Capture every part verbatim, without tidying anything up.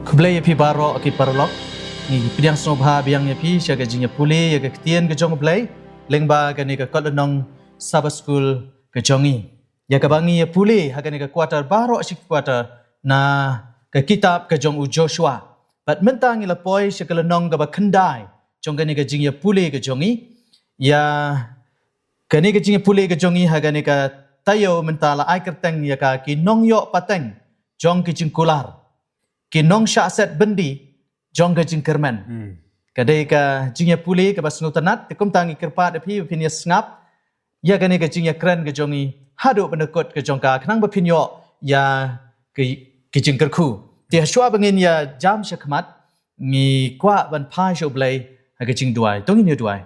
Khublei ïa phi baroh ki paralok. Ngi pdiang sngewbha biang ïa phi sha ka jingïapule ïa ka ktien ka jong U Blei lyngba kane ka kot lynnong Sabbath School ka jong ngi. Ïa kaba ngi ïapule ha kane ka quarter baroh shi quarter na ka kitab ka jong u Joshua. Bad mynta ngi la poi sha ka lynnong kaba khyndai jong kane ka jingïapule ka jong ngi. Ïa kane ka jingïapule ka jong ngi ha kane ka taïew mynta la ai kyrteng ïa ka ki nongïoh pateng jong ki jingkular, ki nongshah set byndi jong ka jingkyrmen. Ka dei ka jingïapule kaba sngewtynnat, te kumta ngi kyrpad ïa phi ba phin ïa sngap ïa kane ka jingïakren ka jong ngi haduh ban da kut ka jong ka, khnang ba phin ïoh ïa ki, ki jingkyrkhu. Te hashwa ba ngin ïa jam shakhmat, ngi kwah ban phai sha U Blei ha ka jingduwai. To ngin ïa duwai.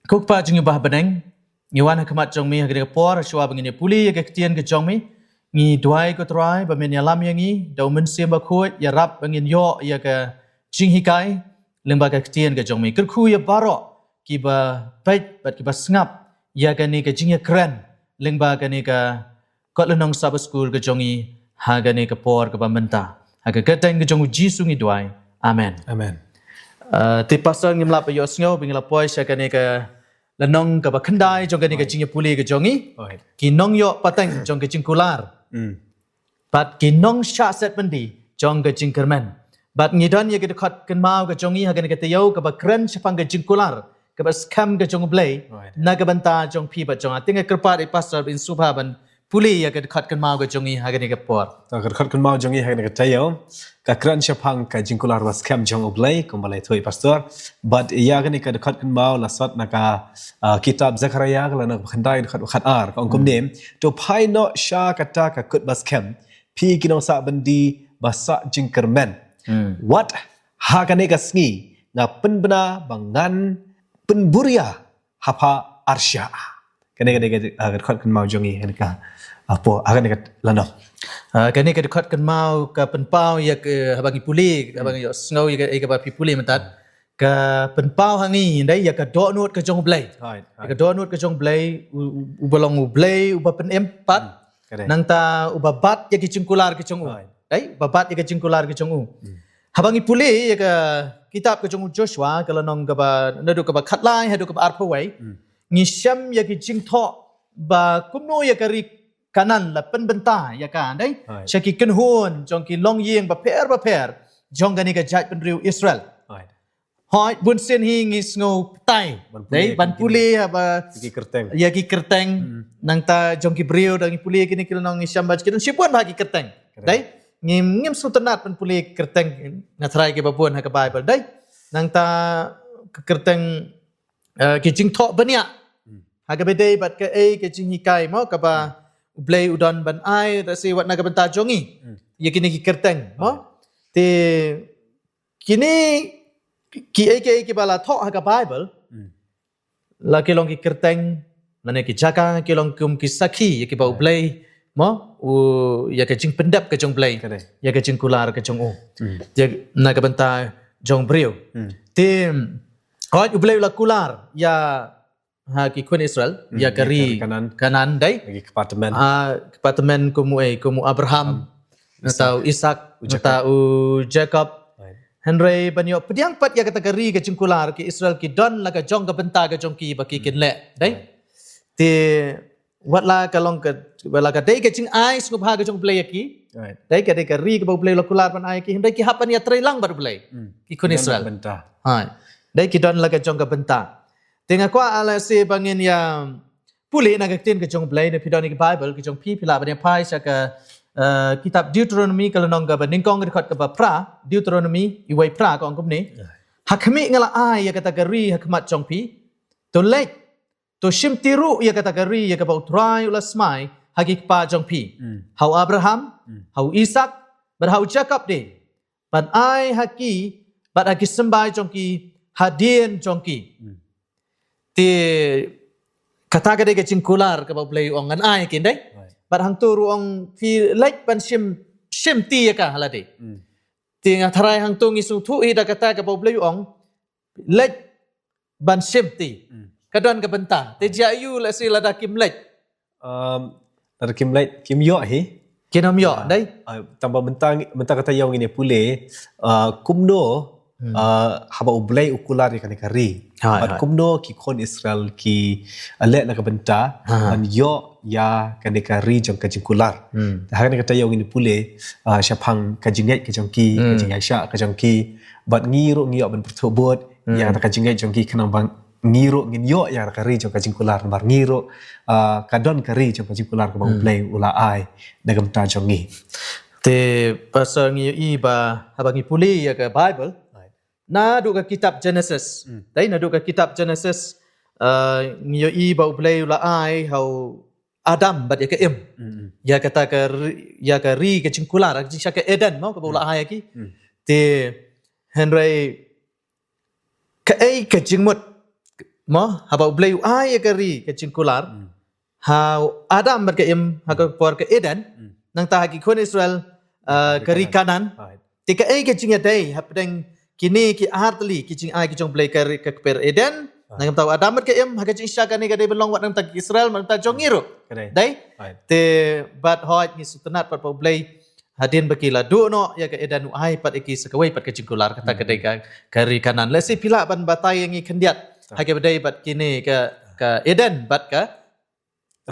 Ko Kpa jong ngi ba ha bneng, ngi wan ha khmat jong me ha kane ka por, hashwa ba ngin ïapule ïa ka ktien ka jong me. Ngi duwai, ko Trai, ba men ïalam ïa ngi da u Mynsiem Bakhuid, ïarap ba ngin ïoh ïa ka jinghikai lyngba ka ktien ka jong me. Kyrkhu ïa baroh kiba peit bad kiba sngap ïa kane ka jingïakren lyngba kane ka kot lynnong Sabbath School ka jong ngi ha kane ka por kaba mynta. Ha ka kyrteng ka jong u Jisu ngi duwai. Amen. Amen. Uh, te Pastor, ngim lah ban ïohsngew ba ngi la poi sha kane ka lynnong kaba khyndai jong kane ka jingïapule ka jong ngi. Right. Ki nongïoh pateng jong ka jingkular. Bad ki nongshah set byndi jong ka jingkyrmen. Bad ngi don ïa ka dkhot kynmaw ka jong ngi ha kane ka taïew kaba kren shaphang ka jingkular kaba skhem ka jong U Blei. Right. Na ka bynta jong phi bad jong nga. Te nga kyrpad ïa Pastor ba in sngewbha ban pule ïa ka dkhot kynmaw ka jong ngi ha kane ka por. To, ka dkhot kynmaw jong ngi ha kane ka taïew ka kren shaphang ka jingkular ba skhem jong U Blei, kumba la ïathuh ïa Pastor. Bad ïa kane ka dkhot kynmaw la sot na ka, ah, kitab Zekhariah ka lynnong kaba khyndai, dkhot khatar, ka ong kumne: To phai noh sha kata ka kut ba skhem, phi ki nongsah byndi ba sah jingkyrmen. Wat ha kane ka sngi nga pynbna ba ngan pynburia ha pha arshah. Kane, kane, kane, ah, ka dkhot kynmaw jong ngi, kane ka, ah, por, ah, kane ka lynnong. Ah, kane ka dkhot kynmaw ka pynpaw ïa ka, haba ngi pule, haba ngi ïohsngew ïa ka, ïa kaba phi pule mynta. Ka pynpaw ha ngi, dei, ïa ka dohnud ka jong U Blei. Right, right. Ïa ka dohnud ka jong U Blei, u, u, uba long U Blei uba pynim pat. Ka dei. Nangta uba bat ïa ki jingkular ki jong u. Right. Dei, uba bat ïa ki jingkular ki jong u. Haba ngi pule ïa ka kitab ka jong u Joshua, ka lynnong kaba, naduh kaba khatlai haduh kaba arphew wei, ngi shem ïa ki jingthoh ba kumno ïa ka ri Kanaan la pynbynta ïa ka, dei, sha ki kynhun jong ki longïing bapher bapher jong kane ka jaitbynriew Israel. Hooid, bun sien hi ngi sngewbha, dei, ban pule haba ïa ki kyrteng. Nangta jong ki briew, da ngi pule kine ki lynnong ngi shem ba ki don shibun bha ki kyrteng. Dei, ngim, ngim sngewtynnat ban pule kyrteng, nga tharai kiba bun ha ka Baibl, dei. Nangta ki kyrteng, eh, ki jingthoh bniah ha kaba dei bad kaei ka jinghikai mo kaba U Blei u don ban ai, da shi wat na ka bynta jong ngi ïa kine ki kyrteng mo. Te kine kiei kiei kiba la thoh ha ka Baibl, la ki long ki kyrteng, lane ki jaka, ki long kum ki sakhi ïa kiba U Blei mo, u, ïa ka jingpyndep ka jong U Blei, ïa ka jingkular ka jong u, ïa na ka bynta jong briew. Te hooid, U Blei u la kular ïa ha ki khun Israel ïa ka ri Kanaan, dei. Ïa ki kpa tymmen. Ah, kpa tymmen kum u, eh, kum u Abraham, nangta u Isak, nangta u Jakob. Hynrei ban ïoh pdiang pat ïa kata ka ri ka jingkular, ki Israel ki don la ka jong ka bynta ka jong ki ba ki kin leh, dei. Te wat la ka long ka, wat la ka dei ka jingai sngewbha ka jong U Blei ïa ki. Dei, ka dei ka ri kaba U Blei u la kular ban ai ïa ki, hynrei ki hap ban ïatreilang bad U Blei, ki khun Israel. Hooid. Dei, ki don la ka jong ka bynta. Te nga kwah, ah, lehse ba ngin ïa pule na ka ktien ka jong U Blei, ne phi don ïa ka Baibl ka jong phi, phi lah ban ïa phai sha ka, eh, kitab Deuteronomi ka lynnong kaba nyngkong, ka dkhot kaba phra. Deuteronomi wei phra ka ong kumne: Ha khmih nga la ai ïa kata ka ri ha khmat jong phi. To leit, to shimti ruh ïa kata ka ri ïa kaba U Trai u la smai ha ki kpa jong phi, ha u Abraham, ha u Isak bad ha u Jakob de, ban ai ha ki bad ha ki symbai jong ki hadien jong ki. Te kata ka dei ka jingkular kaba U Blei u ong ngan ai ha ki, dei. Bad hangto ruh u ong phi leit ban shim, shimti ïa ka ha lade. Te nga tharai hangto ngi sngewthuh hi da kata kaba U Blei u ong leit ban shimti. Ka don ka bynta. Te jia ïa u lehse lada kim leit. Um, lada kim leit, kim ïoh hi. Kin ym ïoh, dei? Ah, tang ba mynta, mynta kata ïa ngin ïa pule, ah, kumno, ah, haba U Blei u kular ïa kane ka ri. Bad kumno ki khun Israel ki, ah, leh na ka bynta ban ïoh ïa kane ka ri jong ka jingkular. Te ha kane kata ïa ngin ïa pule, ah, shaphang ka jingngeit ka jong ki, ka jingïaishah ka jong ki. Bad ngi ruh ngi ïoh ban pyrthuh bud ïa kata ka jingngeit jong ki khnang ba ngi ruh ngin ïoh ïa ka ri jong ka jingkular namar ngi ruh, ah, ka don ka ri jong ka jingkular kaba U Blei u la ai na ka bynta jong ngi. Te pasal ngi ïohi ba haba ngi pule ïa ka Bible, naduh ka kitab Genesis. Dei naduh ka kitab Genesis, ah, ngi ïohi ba U Blei u la ai ha u Adam bad ïa ka Im. Ïa kata ka ri, ïa ka ri ka jingkular, ka jingshah ka Eden mo kaba u la ai ïa ki. Te hynrei kaei ka jingmut mo haba U Blei u ai ïa ka ri ka jingkular ha u Adam bad ka Im ha ka por ka Eden, nangta ha ki khun Israel, ah, ka ri Kanan. Te kaei ka jingïadei hapdeng kine ki ar tylli ki jingai ki jong U Blei ka ri ka kper Eden, nangta u Adam bad ka Im ha ka jingshah kane ka dei ban long wat nangta ki Israel nangta jong ngi ruh. Dei? Te bad hooid ngi sngewtynnat pat ba U Blei hadien ba ki la duh noh ïa ka Eden u ai pat ïa ki sa kawei pat ka jingkular kata ka dei ka, ka ri Kanan. Lehse phi lah ban batai ïa ngi khyndiat ha kaba dei bad kine ka, ka Eden bad ka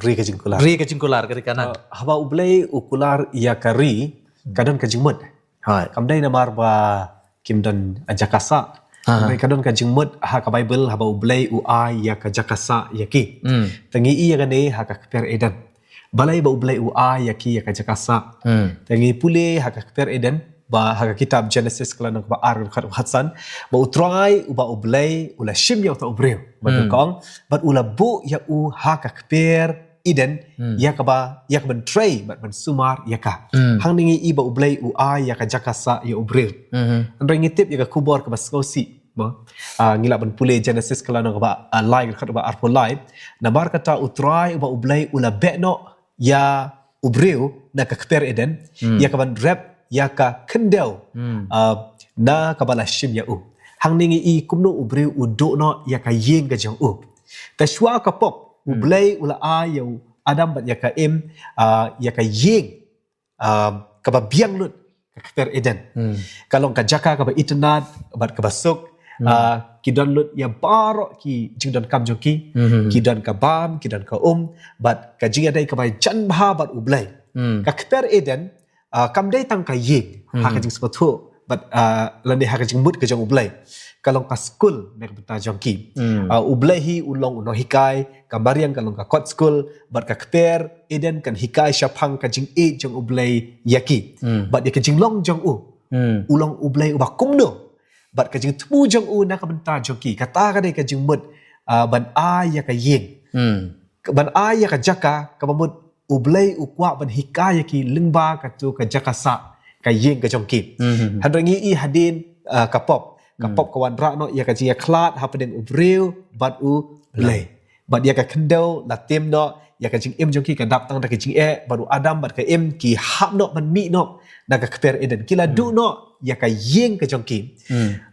ri ka jingkular. Ri ka jingkular ka ri Kanan. Ah, haba U Blei u kular ïa ka ri ka don ka jingmut. Kam dei namar ba kim don jaka sah. Ka don ka jingmut ha ka Bible haba U Blei u ai ïa ka jaka sah ïa ki. Te ngi i ïa kane ha ka kper Eden. Balei ba U Blei u ai ïa ki ïa ka jaka sah. Te ngi pule ha ka kper Eden ba ha ka kitab Genesis ka lynnong kaba ar dkhot kaba khatsan ba U Trai uba U Blei u la shim ïa uta u briew. Ba nyngkong bad u la buh ïa u ha ka kper Eden ïa kaba, ïa ka ban trei bad ban sumar ïa ka. Hangne ngi i ba U Blei u ai ïa ka jaka sah ïa u briew. Hynrei ngi tip ïa ka khubor kaba sngewsih. Mo, ah, ngi lah ban pule Genesis ka lynnong kaba, ah, lai dkhot kaba arphew lai. Namar kata U Trai uba U Blei u la beh noh ïa u briew na ka kper Eden ïa ka ban rep ïa ka khyndew, ah, na kaba la shim ïa u. Hangne ngi i kumno u briew u duh noh ïa ka ïing ka jong u. Te shuwa ka pop U Blei u la ai ïa u Adam bad ïa ka Im, ah, ïa ka ïing ah, kaba biang lut ka kper Eden. Ka long ka jaka kaba itynnad bad kaba suk, ah, ki don lut ïa baroh ki jingdonkam jong ki, ki don ka bam, ki don ka um, bad ka jingïadei kaba jan bha bad U Blei. Ka kper Eden, ah, kam dei tang ka ïing ha ka jingsngewthuh bad, ah, lane ha ka jingmut ka jong U Blei. Ka long ka skul na ka bynta jong ki. Ah, U Blei hi u long u nonghikai, ka mariang ka long ka kot skul, bad ka kper Eden kan hikai shaphang ka jingïeit jong U Blei ïa ki. Bad ïa ka jinglong jong u. U long U Blei uba kumno. Bad ka jingthmu jong u na ka bynta jong ki. Kata ka dei ka jingmut, ah, ban ai ïa ka ïing. Ban ai ïa ka jaka, kaba mut U Blei u kwah ban hikai ïa ki lyngba katu ka jaka sah, ka ïing ka jong ki. Hynrei ngi i hadien, ah, ka pop. Ka pop ka wanrah noh ïa ka jingïakhlad hapdeng u briew bad U Blei. Bad ïa ka khyndew la tim noh, ïa ka jingim jong ki ka dap tang da ka jingeh, bad u Adam bad ka Im ki hap noh ban mih noh na ka kper Eden. Ki la duh noh ïa ka ïing ka jong ki.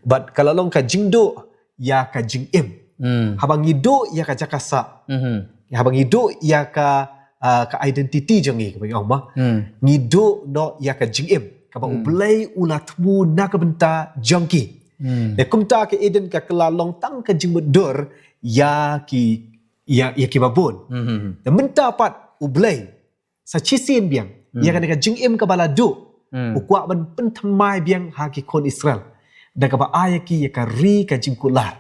Bad ka la long ka jingduh ïa ka jingim. Haba ngi duh ïa ka jaka sah. Haba ngi duh ïa ka, ah, ka identity jong ngi, kaba ngi ong ba. Ngi duh noh ïa ka jingim kaba U Blei u la thmu na ka bynta jong ki. Te kumta ka Eden ka la long tang ka jingmutdur ïa ki, ïa, ïa kiba bun. Te mynta pat U Blei sa shisien biang ïa kane ka jingim kaba la duh. U kwah ban pynthymmai biang ha ki khun Israel da kaba ai ïa ki ïa ka ri ka jingkular.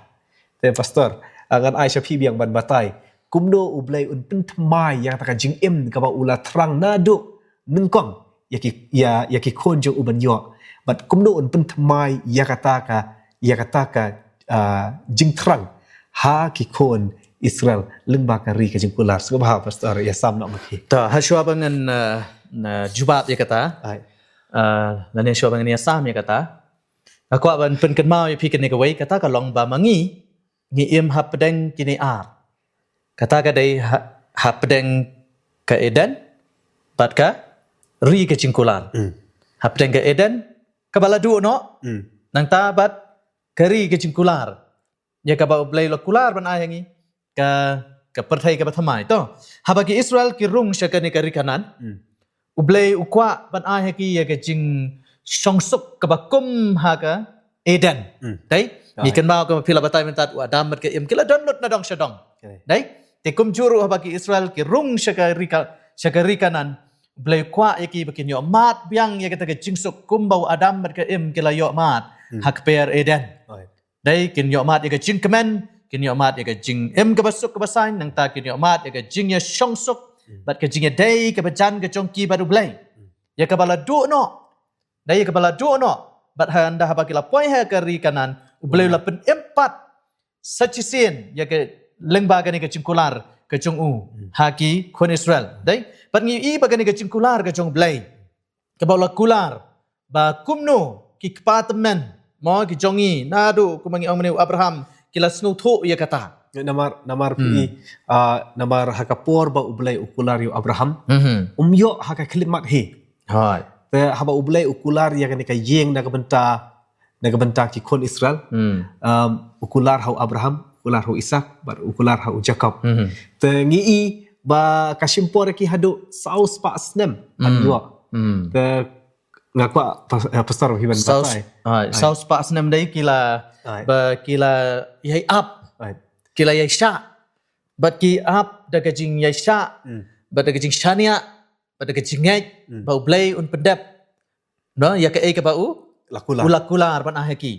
Te pastor, ah, ngan ai sha phi biang ban batai kumno U Blei un pynthymmai ïa kata ka jingim kaba u la thrang naduh nyngkong ïa ki, ïa, ïa ki khun jong u ban ïoh. Bad kumno un pynthymmai ïa kata ka, ïa kata ka, ah, jingthrang ha ki khun Israel lyngba ka ri ka jingkular. Sngewbha pastor ïasam noh ma phi. Ta, ha shuwa ba ngan, ah, ah, jubab ïa kata. Ah, lane shuwa ba ngan ïasam ïa kata. Nga kwah ban pynkynmaw ïa phi kane kawei, kata ka long ba ma ngi ngi im hapdeng kine ar. Kata ka dei ha, hapdeng ka Eden bad ka ri ka jingkular. Hapdeng ka Eden kaba la duh noh. Nangta bad ka ri ka jingkular ïa kaba U Blei u la kular ban ai ha ngi ka, ka pyrthei kaba thymmai. To, haba ki Israel ki rung sha kane ka ri Kanan, U Blei u kwah ban ai ha ki ïa ka jingshongsuk kaba kum ha ka Eden. Dei, ngi kynmaw kumba phi la batai mynta, u Adam bad ka Im ki la don lut na dong sha dong. Dei, te kumjuh ruh haba ki Israel ki rung sha ka ri Ka-, sha ka ri Kanaan, U Blei u kwah ïa ki ba kin ïoh mad biang ïa kata ka jingsuk kumba u Adam bad ka Im ki la ïoh mad ha ka per Eden. Dei, kin ïoh mad ïa ka jingkmen, kin ïoh mad ïa ka jingim kaba suk kaba saiñ, nangta kin ïoh mad ïa ka jingïashongsuk bad ka jingïadei kaba jan ka jong ki bad U Blei, ïa kaba la duh noh. Dei, ïa kaba la duh noh. Bad hynda haba ki la poi ha ka ri Kanaan, U Blei u la pynim pat sa shisien ïa ka lyngba kane ka jingkular ka jong u ha ki khun Israel. Dei, bad ngi i ba kane ka jingkular ka jong U Blei kaba u la kular ba kumno ki kpa tymmen, mo, ki jong ngi, naduh kumba ngi ong mynne u Abraham, ki la sngewthuh ïa kata. Namar, namar phi, ah, namar ha ka por ba U Blei u kular ïa u Abraham, um ïoh ha ka khyllipmat hi. Te haba U Blei u kular ïa kane ka ïing na ka bynta, na ka bynta ki khun Israel, um, u kular ha u Abraham, u kular ha u Isak bad u kular ha u Jakob. Te ngi i ba ka shim por ïa ki haduh saw spah snem ban ïoh. Te nga kwah pas-, eh, pastor hi ban batai. Saw spah snem dei ki la, ba ki la ïai ap, ki la ïai shah, bad ki ap da ka jingïai shah, bad da ka jingshaniah, bad da ka jingngeit ba U Blei un pyndep, no, ïa kaei kaba u la kular, u la kular ban ai ha ki.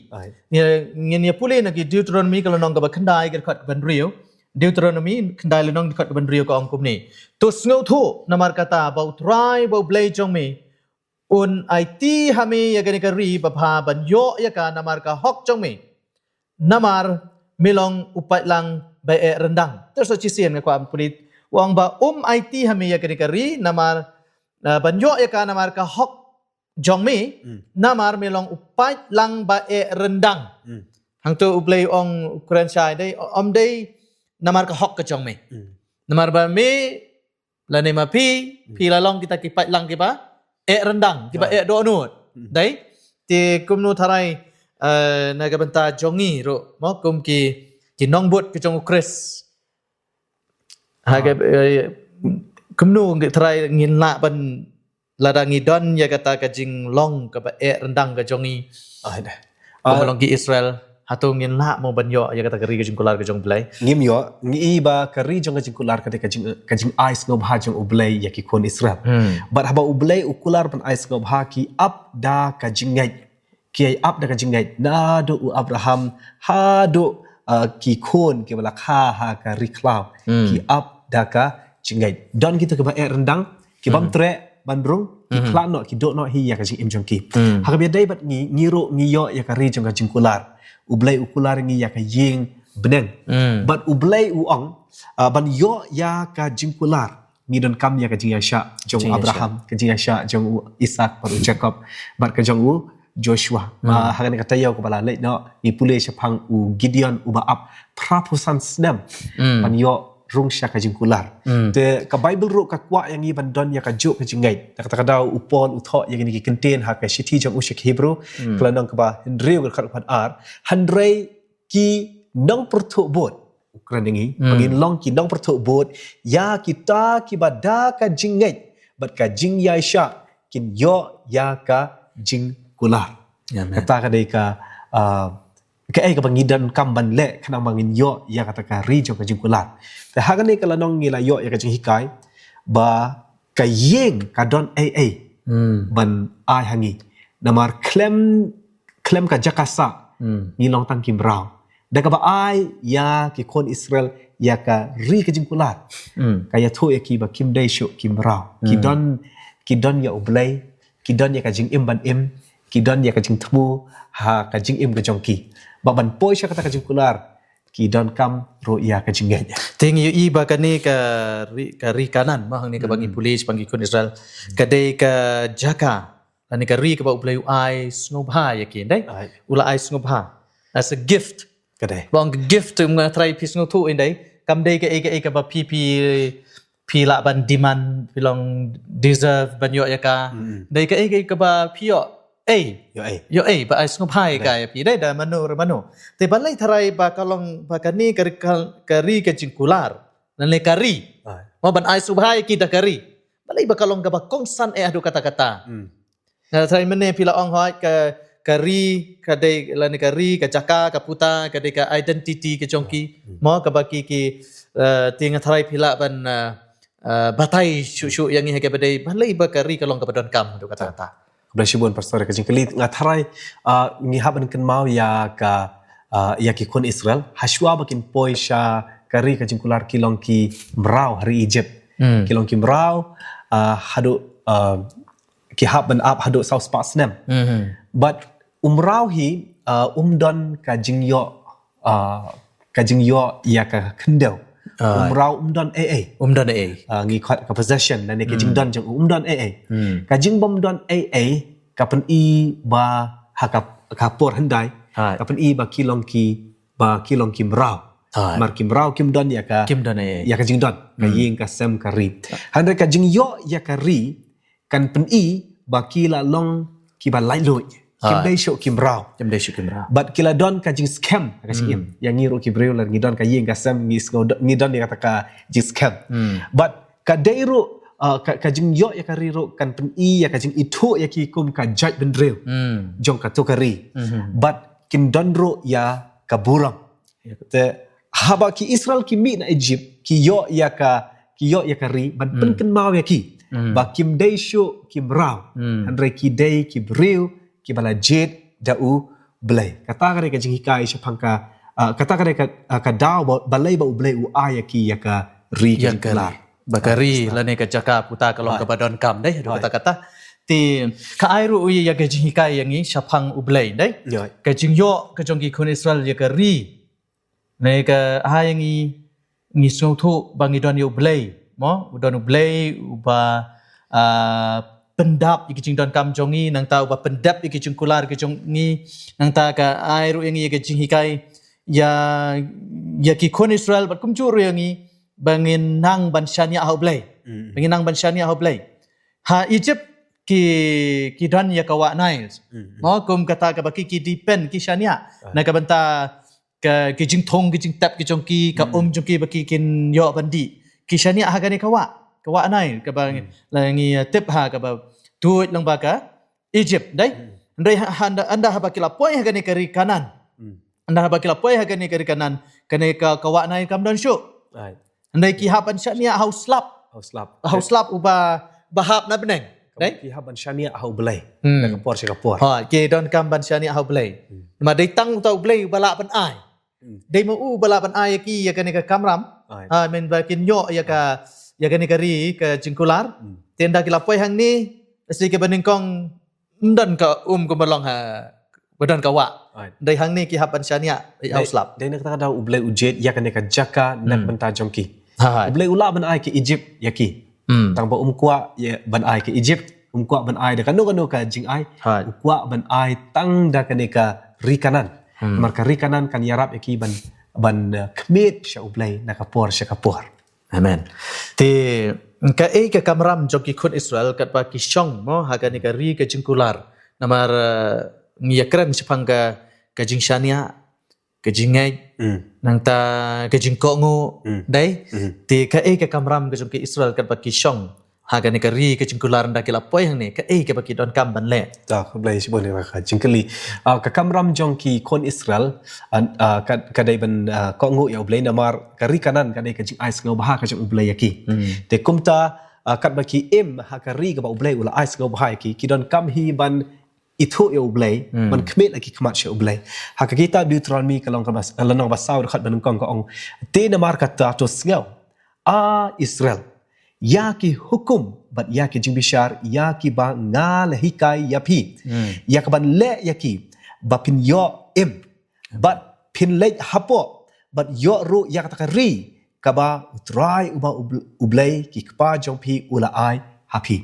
Ngin ïa pule na ki Deuteronomi ka lynnong kaba khyndai ka dkhot kaba hynriew. Deuteronomi khyndai lynnong dkhot kaba hynriew ka ong kumne: To sngewthuh namar kata ba U Trai ba U Blei jong me un aiti ha me ïa kane ka ri babha ban ïoh ïa ka namar ka hok jong me, namar me long u paidlang ba eh ryndang. Te sa shisien nga kwah ban pule, u ong ba um aiti ha me ïa kane ka ri namar, eh, ban ïoh ïa ka namar ka hok jong me, namar me long u paidlang ba eh ryndang. Hangto U Blei u ong u kren shai, dei, ym dei namar ka hok ka jong me. Namar ba me lane ma phi, phi la long kita ki paidlang kiba eh ryndang, kiba eh dohnud. Dei, te kumno tharai, eh, na ka bynta jong ngi ruh, mo, kum ki, ki nongbud ki jong U Khrist. Ha ka, eh, kumno ngi tharai ngin lah ban, lada ngi don ïa kata ka jinglong kaba eh ryndang ka jong ngi, kumba long ki Israel, hato ngin lah mo ban ïoh ïa kata ka ri ka jingkular ka jong U Blei? Ngim ïoh. Ngi i ba ka ri jong ka jingkular ka dei ka jing, ka jingai sngewbha jong U Blei ïa ki khun Israel. Bad haba U Blei u kular ban ai sngewbha, ki ap da ka jingngeit. Ki ap da ka jingngeit, naduh u Abraham haduh, uh, ki khun kiba la kha ha ka ri khlaw. Ki ap da ka jingngeit. Don kita kiba eh ryndang, ki bym treh ban rung, ki khlad noh, ki duh noh hi ïa ka jingim jong ki. Ha kaba ïadei bad ngi, ngi ruh ngi ïoh ïa ka ri jong ka jingkular. U Blei u kular ngi ïa ka ïing bneng. Bad U Blei u ong, ah, ban ïoh ïa ka jingkular, ngi donkam ïa ka jingïaishah jong u Abraham, ka jingïaishah jong u Isak bad u Jakob bad ka jong u Joshua. Ba ha kane ka taïew kaba la leit noh, ngi pule shaphang u Gideon uba ap phra phew san snem ban ïoh rung sha ka jingkular. Te ka Baibl ruh ka kwah ïa ngi ban don ïa kajuh ka jingngeit. Na kata ka daw u Paul u thoh ïa kine ki kyntien ha ka shithi jong u sha ki Hebru, ka lynnong kaba hynriew ka dkhot kaba ar: Hynrei ki nongpyrthuh bud, u kren ïa ngi, ba ngin long ki nongpyrthuh bud ïa kita kiba da ka jingngeit bad ka jingïaishah kin ïoh ïa ka jingkular. Kata ka dei ka, ah, kaei kaba ngi donkam ban leh khnang ba ngin ïoh ïa kata ka ri jong ka jingkular. Te ha kane ka lynnong ngi la ïoh ïa ka jinghikai ba ka ïing ka don ei ei ban ai ha ngi. Namar khlem, khlem ka jaka sah, ngi long tang ki mraw. Da kaba ai ïa ki khun Israel ïa ka ri ka jingkular, ka ïathuh ïa ki ba kim dei shuh ki mraw. Ki don, ki don ïa U Blei, ki don ïa ka jingim ban im, ki don ïa ka jingthmu ha ka jingim ka jong ki. Ba ban poi sha kata ka jingkular, ki donkam ruh ïa ka jingngeit. Te ngi ïohi ba kane ka ri, ka ri Kanaan, ma, hangne kaba ngi pule shaphang ki khun Israel, ka dei ka jaka lane ka ri kaba U Blei u ai sngewbha ïa ki, dei? U la ai sngewbha as a gift. Ka dei. Ba ong ka gift, nga tharai phi sngewthuh, dei, kam dei kaei kaei kaba phi, phi, phi lah ban demand, phi long deserve ban ïoh ïa ka. Dei kaei kaei kaba phi ïoh ei, ïoh ei, ïoh ei, ba ai sngewbha ïa ka ïa phi, dei, da mano re mano. Te balei tharai ba ka long ba kane ka ri ka, ka ri ka jingkular, lane ka ri, mo, ban ai sngewbha ïa ki da ka ri? balei ba ka long kaba kongsan eh haduh katta katta. Nga tharai mynne phi la ong hoi ka, ka ri ka dei lane ka ri, ka jaka, ka puta ka dei ka identity ka jong ki. Mo kaba ki ki, eh, te nga tharai phi lah ban, eh, eh, batai shuh shuh ïa ngi ha kaba dei balei ba ka ri ka long kaba donkam haduh katta katta. Khublei shibun Pastor ka jingkylli. Nga tharai, ah, ngi hap ban kynmaw ïa ka, ah, ïa ki khun Israel hashwa ba kin poi sha ka ri ka jingkular ki long ki mraw ha ri Egypt. Ki long ki mraw, ah, haduh, ah, ki hap ban ap haduh saw spah snem. But u mraw hi, ah, um don ka jingïoh, ah, ka jingïoh ïa ka khyndew. U mraw um don ei ei. Um don ei ei. Ah, ngi khot ka possession lane ka jingdon jong u um don ei ei. Ka jingbym don ei ei ka pyni ba ha ka, ka por hyndai ka pyni ba ki long ki, ba ki long ki mraw. Mar ki mraw kim don ïa ka, kim don ei ei, ïa ka jingdon ka ïing ka sem ka ri. Hynrei ka jingïoh ïa ka ri kan pyni ba ki la long kiba laitluid. Kim dei shuh ki mraw. Kim dei shuh ki mraw. Bad ki la don ka jingskhem ha ka jingim. Ïa ngi ruh ki briew la ngi don ka ïing ka sem ngi sngew do-, ngi don ïa kata ka jingskhem. Bad ka dei ruh, ah, ka, ka jingïoh ïa ka ri ruh kan pyni ïa ka jingithuh ïa ki kum ka jaitbynriew jong kato ka ri. Bad kin don ruh ïa ka burom. Te haba ki Israel ki mih na Egypt ki ïoh ïa ka, ki ïoh ïa ka ri ban pynkynmaw ïa ki ba kim dei shuh ki mraw. Hynrei ki dei ki briew kiba la jied da U Blei. Kata ka dei ka jinghikai shaphang ka, ah, kata ka dei ka, ah, ka daw ba, balei ba U Blei u ai ïa ki ïa ka ri ka jingkular. Ba ka ri lane ka jaka puta ka long kaba donkam dei haduh katta katta. Te ka ai ruh ïa ka jinghikai ïa ngi shaphang U Blei dei. Ka jingïoh ka jong ki khun Israel ïa ka ri. Ne ka ha ïa ngi, ngi sngewthuh ba ngi don ïa U Blei. Mo, u don U Blei uba, ah, pyndap ïa ki jingdonkam jong ngi, nangta uba pyndep ïa ki jingkular ki jong ngi, nangta ka ai ruh ïa ngi ïa ka jinghikai ïa, ïa ki khun Israel bad kumjuh ruh ïa ngi ba ngin nang ban shaniah ha U Blei. Ba ngin nang ban shaniah ha U Blei. Ha Egypt ki, ki don ïa ka wah Nile. Mo kum kata kaba ki, ki depend ki shaniah na ka bynta ka, ki jingthung ki jingtep ki jong ki, ka um jong ki ba ki kin ïoh ban dih. Ki shaniah ha kane ka wah, ka wah Nile kaba la ngi, eh, tip ha kaba tuid lang ba ka Egypt dei. Hynrei ha, ha, ynda, ynda haba ki la poi ha kane ka ri Kanaan. Ynda haba ki la poi ha kane ka ri Kanaan, kane ka, ka wah Nile kam don shuh. Hynrei ki hap ban shaniah ha u slap. Ha u slap. Ha u slap uba, ba hap na bneng. Dei? Ki hap ban shaniah ha U Blei. Na ka por sha ka por. Ha, ki donkam ban shaniah ha U Blei. Ma dei tang uta U Blei uba lah ban ai. Dei ma u uba lah ban ai ïa ki ïa kane ka kamram. Ha, men ba kin ïoh ïa ka, ïa kane ka ri ka jingkular. Te ynda ki la poi hangne, lehse kaba nyngkong ym don ka um kumba long ha, ba don ka wah. Dei hangne ki hap ban shaniah ha u slap. Dei na kata ka daw U Blei u jied ïa kane ka jaka na ka bynta jong ki. U Blei u lah ban ai ki Egypt ïa ki. Tang ba um kwah ïa ban ai ki Egypt, um kwah ban ai da kano kano ka jingai. U kwah ban ai tang da kane ka ri Kanaan. Namar ka ri Kanaan kan ïarap ïa ki ban, ban, eh, khmied sha U Blei na ka por sha ka por. Amen. Te kaei ka kamram jong ki khun Israel katba ki shong mo ha kane ka ri ka jingkular. Namar, eh, ngi ïakren shaphang ka, ka jingshaniah, ka jingngeit, nangta ka jingkohnguh, dei? Te kaei ka kamram ka jong ki Israel katba ki shong ha kane ka ri ka jingkular ynda ki la poi hangne, kaei kaba ki donkam ban leh? Ta, khublei shibun ïa ka jingkylli. Ah, ka kamram jong ki khun Israel, ah, ah, ka, ka dei ban, ah, kohnguh ïa U Blei namar ka ri Kanaan ka dei ka jingai sngewbha ka jong U Blei ïa ki. Te kumta, ah, katba ki im ha ka ri kaba U Blei u la ai sngewbha ïa ki, ki donkam hi ban ithuh ïa U Blei, ban khmied la ki khmat sha U Blei. Ha ka kitab Deuteronomi ka lynnong kaba, lynnong ba saw dkhot ba nyngkong ka ong, te namar kata to sngew, A Israel, ïa ki hukum bad ïa ki jingbishar ïa kiba nga la hikai ïa phi, ïa kaban leh ïa ki ba phin ïoh im bad phin leit hapoh bad ïoh ruh ïa kata ka ri kaba U Trai uba U Bl-, U Blei ki kpa jong phi u la ai ha phi.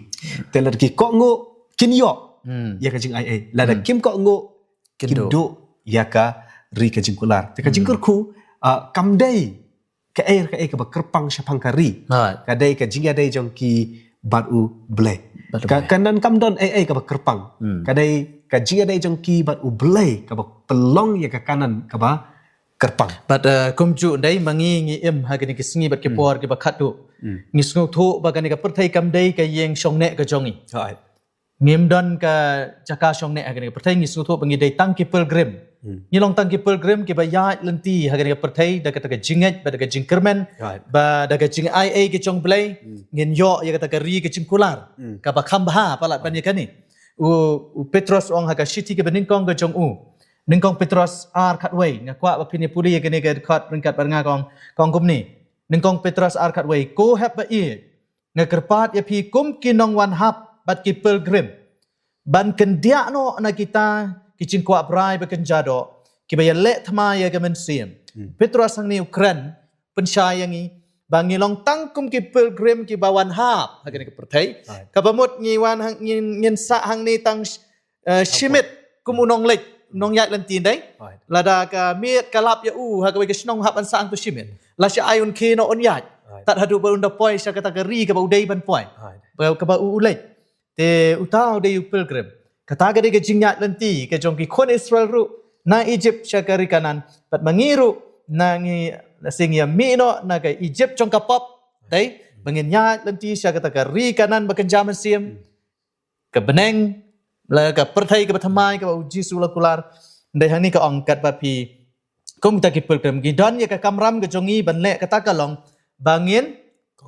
Te lada ki kohnguh kin ïoh ïa ka jingai ei. Lada kim kohnguh kin duh ïa ka ri ka jingkular. Te ka jingkyrkhu, ah, kam dei kaei kaei kaba kyrpang shaphang ka ri. Ka dei ka jingïadei jong ki bad U Blei. Ka, ka Kanaan kam don ei ei kaba kyrpang. Ka dei ka jingïadei jong ki bad U Blei kaba pynlong ïa ka Kanaan kaba kyrpang. Bad, eh, kumjuh dei ma ngi ngi im ha kine ki sngi bad ki por kiba khatduh. Ngi sngewthuh ba kane ka pyrthei kam dei ka ïing shongneh ka jong ngi. Ngim don ka jaka shongneh ha kane ka pyrthei, ngi sngewthuh ba ngi dei tang ki pilgrim. Ngi long tang ki pilgrim kiba ïaid lynti ha kane ka pyrthei da kata ka jingngeit bad da ka jingkyrmen bad da ka jingai ei ka jong U Blei. Ngin ïoh ïa kata ka ri ka jingkular kaba kham bha palat ban ïa kane. U, u Petros u ong ha ka shithi kaba nyngkong ka jong u. Nyngkong Petros ar khatwei, nga kwah ba phin ïa pule ïa kane ka dkhot ryngkat bad nga, ka ong, ka ong kumne. Nyngkong Petros ar khatwei, ko hep ba ïeit, nga kyrpad ïa phi kum ki nongwan hap bad ki pilgrim ban kyndiah noh na kita ki jingkwah brai ba kynja doh kiba ïaleh thma ïa ka mynsiem. Petros hangne u kren pynshai ïa ngi ba ngi long tang kum ki pilgrim kiba wan hap ha kane ka pyrthei. Kaba mut ngi wan hang, ngin, ngin sah hangne tang, eh, shi miet kum u nongleit, nongïaid lynti, dei. Lada ka miet ka lap ïa u ha kawei ka shnong, hap ban sah hangto shi miet. Lashai un khie noh un ïaid. Tad haduh ba un da poi sha kata ka ri kaba u dei ban poi. Ba, kaba u, u leit. Te uta u dei u pilgrim. Kata ka dei ka jingïaid lynti ka jong ki khun Israel ruh na Egypt sha ka ri Kanaan. Bad ma ngi ruh, na ngi, na sing ïa mih noh na ka Egypt jong ka pop, dei, ba ngin ïaid lynti sha kata ka ri Kanaan ba kynja mynsiem, ka bneng, la ka pyrthei kaba thymmai kaba u Jisu u la kular. Dei hangne ka ong, katba phi kum kita ki pilgrim, ngi don ïa ka kamram ka jong ngi ban leh kata ka long ba ngin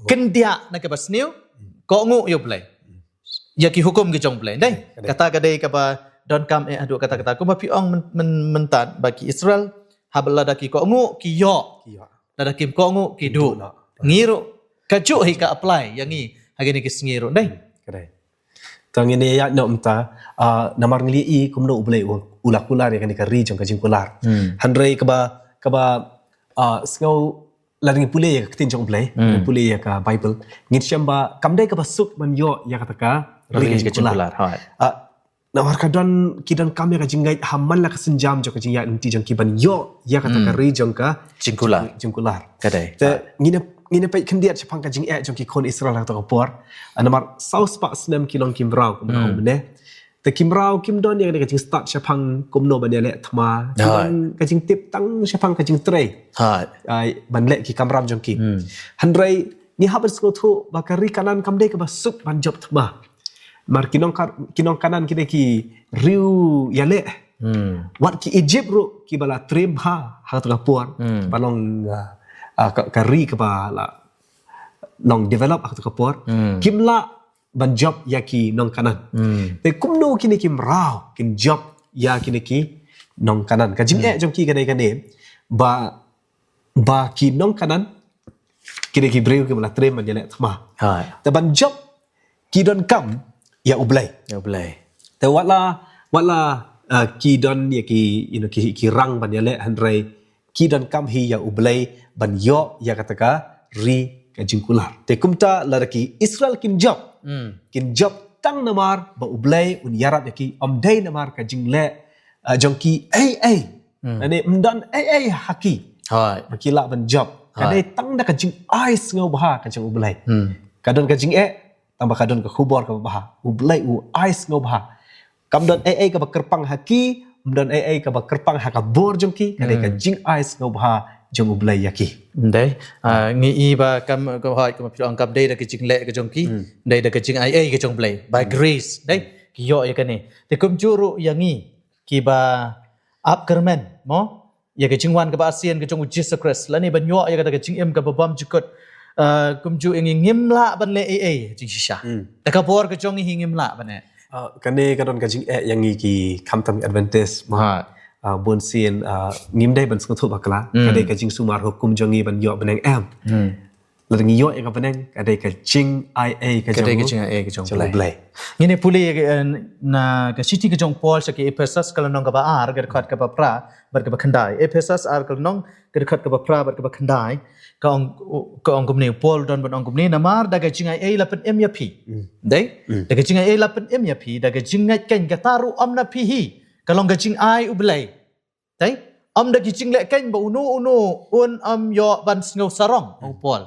kyndiah na kaba sniew, kohnguh ïa U Blei, ïa ki hukum ki jong U Blei, dei. Kata ka dei kaba donkam eh haduh katta katta. Kumba phi ong myn-, myn-, mynta ba ki Israel, haba lada ki kohnguh ki ïoh, lada kim kohnguh ki duh. Ngi ruh kajuh hi ka apply ïa ngi ha kine ki sngi ruh, dei. Te ngin ïa ïaid noh mynta, ah, namar ngi la ïohi kumno U Blei u, u la kular ïa kane ka ri jong ka jingkular. Hynrei kaba, kaba, ah, sngew, lada ngi pule ïa ka ktien jong U Blei, ngi pule ïa ka Bible, ngin shem ba kam dei kaba suk ban ïoh ïa kata ka ri ka jingkular. Ah, namar ka don, ki donkam ïa ka jingngeit ha man la ka sienjam jong ka jingïaid lynti jong ki ban ïoh ïa kata ka ri jong ka jingkular. Te ngin ïa, ngin ïa peit khyndiat shaphang ka jingeh jong ki khun Israel ha kata ka por. Ah, namar saw spah snem ki long ki mraw kumno mynne. Te ki mraw kim don ïa ka jingstad shaphang kumno ban ïaleh thma. Ki don ka jingtip tang shaphang ka jingtrei. Ai, ban leh ki kamram jong ki. Hynrei ngi hap ban sngewthuh ba ka ri Kanaan kam dei kaba suk ban jop thma. Namar ki nong Ka-, ki nong Kanaan ki dei ki riew ïaleh. Wat ki Egypt ruh kiba la triem bha ha kata ka por. Ba long, ah, ah, ka, ka ri kaba la long develop ha kata ka por. Kim lah ban jop ïa ki nong Kanaan. Te kumno kine ki mraw kin jop ïa kine ki nong Kanaan? Ka jingeh jong ki ka dei kane ba, ba ki nong Kanaan ki dei ki briew kiba la triem ban ïaleh thma. Te ban jop ki donkam ïa U Blei. Ïa U Blei. Te wat la, wat la, ah, ki don ïa ki, you know, ki, ki rang ban ïaleh, hynrei ki donkam hi ïa U Blei ban ïoh ïa kata ka ri ka jingkular. Te kumta lada ki Israel kin jop, kin jop tang namar ba U Blei un ïarap ïa ki, ym dei namar ka jingleh, ah, jong ki ei ei. Lane ym don ei ei ha ki ba ki lah ban jop. Ka dei tang da ka jingai sngewbha ka jong U Blei. Ka don ka jingeh, tang ba ka don ka khubor kaba bha. U Blei u ai sngewbha. Kam don ei ei kaba kyrpang ha ki, ym don ei ei kaba kyrpang ha ka bor jong ki, ka dei ka jingai sngewbha jong U Blei ïa ki. Dei, ah, ngi i ba kam, ka hoi, kumba phi ong, kam dei da ka jingleh ka jong ki, dei da ka jingai ei ka jong U Blei. By grace, dei, ki ïoh ïa kane. Te kumjuh ruh ïa ngi, kiba ap kyrmen, mo? Ïa ka jingwan kaba asien ka jong U Jisu Khrist, lane ban ïoh ïa kata ka jingim kaba bymjukut. Ah, kumjuh ïa ngi ngim lah ban leh ei ei jingshisha. Da ka bor ka jong ngi hi ngim lah ban eh. Ah, kane ka don ka jingeh ïa ngi ki khamtam Adventist, mo. Ah, bunsien, ah, ngim dei ban sngewthuh bakla. Ka dei ka jingsumar hukum jong ngi ban ïoh bneng em. Lada ngi ïoh ïa ka bneng, ka dei ka jingai ei ka jong U Blei. Ngin ïa pule, eh, na ka shithi ka jong Paul sha ki Ephesus, ka lynnong kaba ar, ka dkhot kaba phra bad kaba khyndai. Ephesus ar, ka lynnong, ka dkhot kaba phra bad kaba khyndai. Ka ong, ka ong kumne, Paul don ban ong kumne, namar da ka jingai ei la pynim ïa phi. Dei? Da ka jingai ei la pynim ïa phi, da ka jingngeit keiñ, kata ruh ym na phi hi. Ka long ka jingai U Blei. Te ym da ki jingleh keiñ ba uno uno un ym ïoh ban sngew sarong, ong u Paul.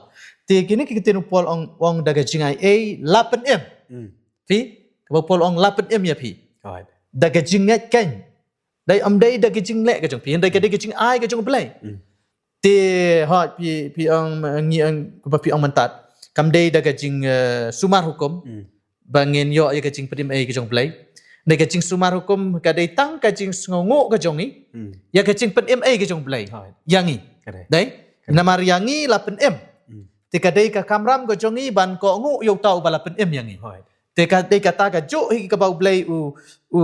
Te kine ki ktien u Paul ong, ong da ka jingai ei la pynim. Phi, kaba u Paul ong la pynim ïa phi. Da ka jingngeit keiñ. Dei, ym dei da ka jingleh ka jong phi, hynrei ka dei ka jingai ka jong U Blei. Te hoi phi, phi ong, ngi ong, kaba phi ong mynta. kam dei da ka jing, eh, sumar hukum, ba ngin ïoh ïa ka jingpynim ei ka jong U Blei. Dei ka jingsumar hukum ka dei tang ka jingsngewnguh ka jong ngi, ïa ka jingpynim ei ka jong U Blei. Ïa ngi. Dei? Namar ïa ngi la pynim. Te ka dei ka kamram ka jong ngi ban kohnguh ïa uta uba la pynim ïa ngi. Te ka dei kata ka juh hi kaba U Blei u, u,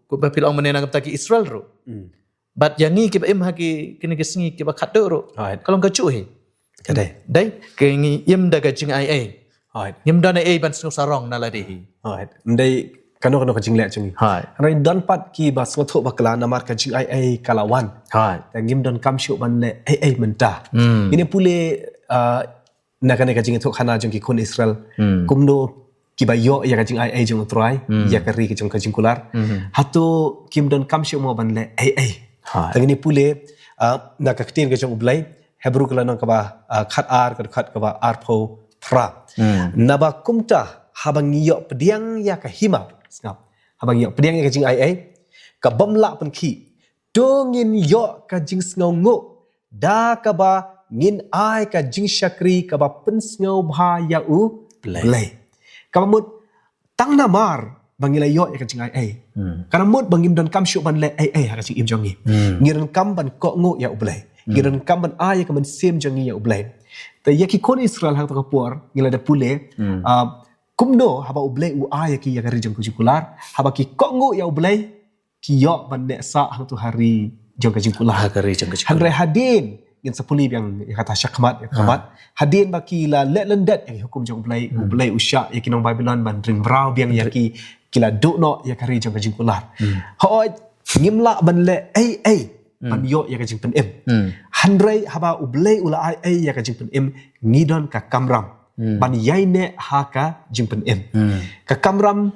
kaba phi la ong mynne na ka bynta ki Israel ruh. Bad ïa ngi kiba im ha ki, kine ki sngi kiba khatduh ruh. Ka long ka juh hi. Ka dei. Dei, ka ngi im da ka jingaiei. Ngim don ei ei ban sngewsarong na lade hi. Ym dei kano kano ka jingleh jong ngi. Hynrei don pat kiba sngewthuh bakla namar ka jingaiei ka la wan. Te ngim donkam shuh ban leh ei ei mynta. Ngin ïa pule, ah, na kane ka jingïathuhkhana jong ki khun Israel. Kumno kiba ïoh ïa ka jingaiei jong U Trai, ïa ka ri ka jong ka jingkular. Hato kim donkam shuh mo ban leh ei ei. Te ngin ïa pule, ah, na ka ktien ka jong U Blei, Hebru ka lynnong kaba, ah, khatar, ka dkhot kaba arphew phra. Naba kumta haba ngi ïoh pdiang ïa ka hima, sngap. Haba ngi ïoh pdiang ïa ka jingaiei, ka bym lah pynkhih. To ngin ïoh ka jingsngewnguh da kaba ngin ai ka jingshakri kaba pynsngewbha ïa U Blei. Kaba mut tang namar ba ngi la ïoh ïa ka jingaiei. Ka mut ba ngim donkam shuh ban leh ei ei ha ka jingim jong ngi. Ngi donkam ban kohnguh ïa U Blei. Ngi donkam ban ai ïa ka mynsiem jong ngi ïa U Blei. Te ïa ki khun Israel ha kata ka por ngi la da pule, ah, kumno haba U Blei u ai ïa ki ïa ka ri jong ka jingkular, haba ki kohnguh ïa U Blei, ki ïoh ban neh sah hangto ha ri jong ka jingkular. Ha ka ri jong ka jingkular. Hynrei hadien, ngin sa pule biang ïa kata shakhmat, ïa kata shakhmat. Hadien ba ki la leh lyndet ïa ki hukum jong U Blei, U Blei u shah ïa ki nong Babilon ban ring mraw biang ïa ki, ki la duh noh ïa ka ri jong ka jingkular. Hooid, ngim lah ban leh ei ei ban ïoh ïa ka jingpynim. Hynrei haba U Blei u la ai ei ïa ka jingpynim, ngi don ka kamram ban ïaineh ha ka jingpynim. Ka kamram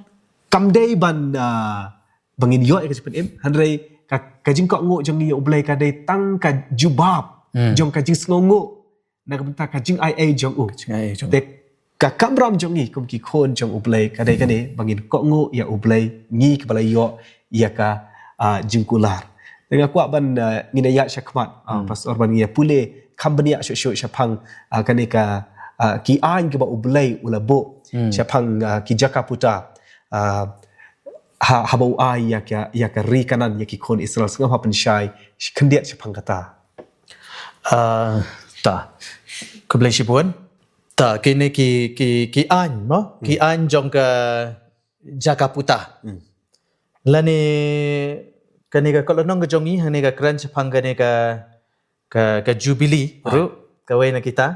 kam dei ban, ah, ba ngin ïoh ïa ka jingpynim, hynrei ka, ka jingkohnguh jong ngi ïa U Blei ka dei tang ka jubab jong ka jingsngewnguh na ka bynta ka jingaiei jong u. Ka jingaiei jong u. Te ka kamram jong ngi kum ki khun jong U Blei ka dei kane, ba ngin kohnguh ïa U Blei, ngi kiba la ïoh ïa ka, ah, jingkular. Te nga kwah ban, ah, ngin ïa shakhmat, ah, Pastor, ban ngin ïa pule kham bniah shuh shuh shaphang, ah, kane ka, ah, ki aiñ kiba U Blei u la buh shaphang, ah, ki jaka puta, ah, ha, haba u ai ïa ka, ïa ka ri Kanaan ïa ki khun Israel. Sngap ha pynshai khyndiat shaphang kata. Ah, ta. Khublei shibun. Ta, kine ki, ki, ki aiñ mo, ki aiñ jong ka jaka puta. Lane kane ka kot lynnong ka jong ngi, hangne ka kren shaphang kane ka, ka, ka Jubili ruh, kawei na kita.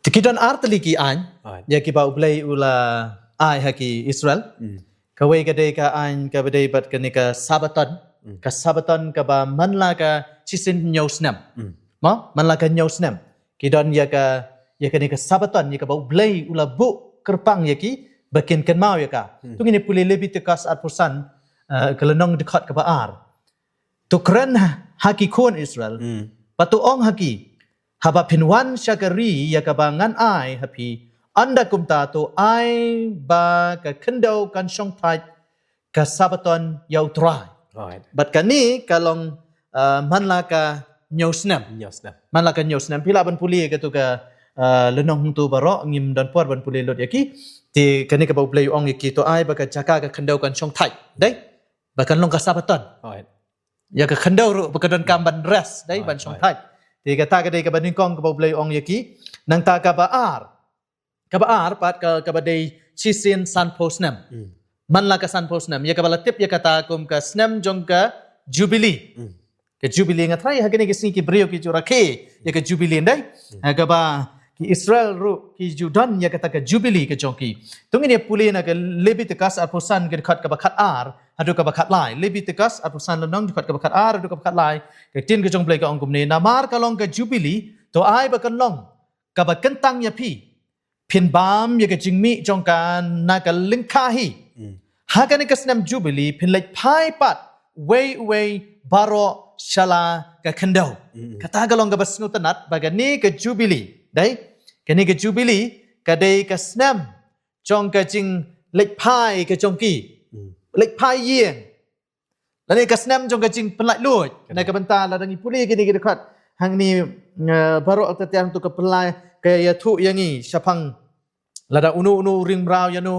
Te ki don ar tylli ki aiñ ïa kiba U Blei u la ai ha ki Israel. Kawei ka dei ka aiñ kaba dei bad kane ka Sabaton. Ka Sabaton kaba man la ka shisien hynñiew snem. Mo, man la ka hynñiew snem ki don ïa ka, ïa kane ka Sabaton, ïa kaba U Blei u la buh kyrpang ïa ki ba kin kynmaw ïa ka. To ngin ïa pule Lebitikos arphew san, eh, ka lynnong dkhot kaba ar. To kren ha ki khun Israel, bad to ong ha ki, haba phin wan sha ka ri ïa kaba ngan ai ha phi, ynda kumta to ai ba ka khyndew kan shong thait ka Sabaton ïa U Trai. Bad kane ka long, eh, man la ka hynñiew snem. Man la ka hynñiew snem. Phi lah ban pule kato ka, eh, lynnong hangto baroh, ngim don por ban pule lut ïa ki. Te kane kaba U Blei u ong ïa ki, to ai ba ka jaka ka khyndew kan shong thait. Dei? Ba kan long ka Sabaton. Ïa ka khyndew ruh ba ka donkam ban rest, dei, ban shong thait. Te kata ka dei kaba nyngkong kaba U Blei u ong ïa ki. Nangta kaba ar. Kaba ar pat ka, kaba dei shisien sanphew snem. Man la ka sanphew snem, ïa kaba la tip ïa kata kum ka snem jong ka Jubili. Ka Jubili, nga tharai ha kine ki sngi ki briew ki ju rakhe ïa ka Jubili, dei? Ha kaba ki Israel ruh ki ju don ïa kata ka Jubili ka jong ki. To ngin ïa pule na ka Lebitikos arphew san ka dkhot kaba khatar haduh kaba khatlai. Lebitikos arphew san lynnong dkhot kaba khatar haduh kaba khatlai. Ka ktien ka jong U Blei ka ong kumne, namar ka long ka Jubili, to ai ba kan long kaba kyntang ïa phi. Phin bam ïa ka jingmih jong ka na ka lyngkha hi. Ha kane ka snem Jubili phin leit phai pat uwei uwei baroh sha la ka khyndew. Kata ka long kaba sngewtynnat ba kane ka Jubili, dei? Kane ka Jubili ka dei ka snem jong ka jingleit phai ka jong ki. Leit phai ïing. Lane ka snem jong ka jingpynlait luid. Na ka bynta lada ngi pule kine ki dkhot hangne, eh, baroh, ka tiang to ka pynlait, ka ïathuh ïa ngi shaphang lada uno uno u ring mraw ïano,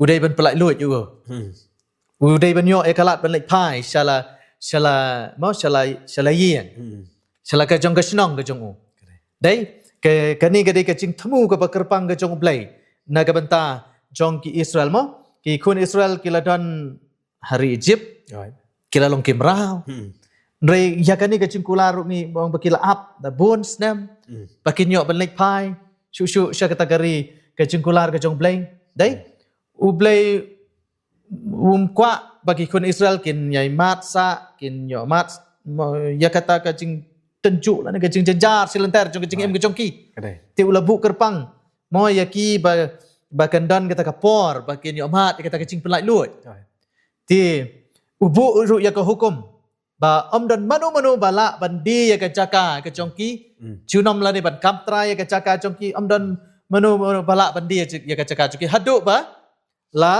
u dei ban pyllait luid ïa u. U dei ban ïoh ïa ka lad ban leit phai sha la, sha la, mo, sha la, sha la ïing, sha la ka jong ka shnong ka jong u. Dei, ka, kane ka dei ka jingthmu kaba kyrpang ka jong U Blei na ka bynta jong ki Israel, mo. Ki khun Israel ki la don ha ri Egypt, ki la long ki mraw. Hynrei ïa kane ka jingkular ruh ngi ong ba ki la ap da bun snem ba kin ïoh ban leit phai shuh shuh sha kata ka ri, ka jingkular ka jong U Blei. Dei, U Blei um kwah ba ki khun Israel kin ïai mad sah, kin ïoh mad, mo, ïa kata ka jingtynjuh lane ka jingjynjar shi lynter jong ka jingim ka jong ki. Te u la buh kyrpang, mo, ïa ki ba, ba kan don kata ka por ba kin ïoh mad ïa kata ka jingpyllait luid. Te u buh ruh ïa ka hukum ba ym don mano mano ba lah ban die ïa ka jaka ka jong ki. Junom lane ban kam trai ïa ka jaka jong ki, ym don mano mano ba lah ban die ïa ka jaka jong ki haduh ba la,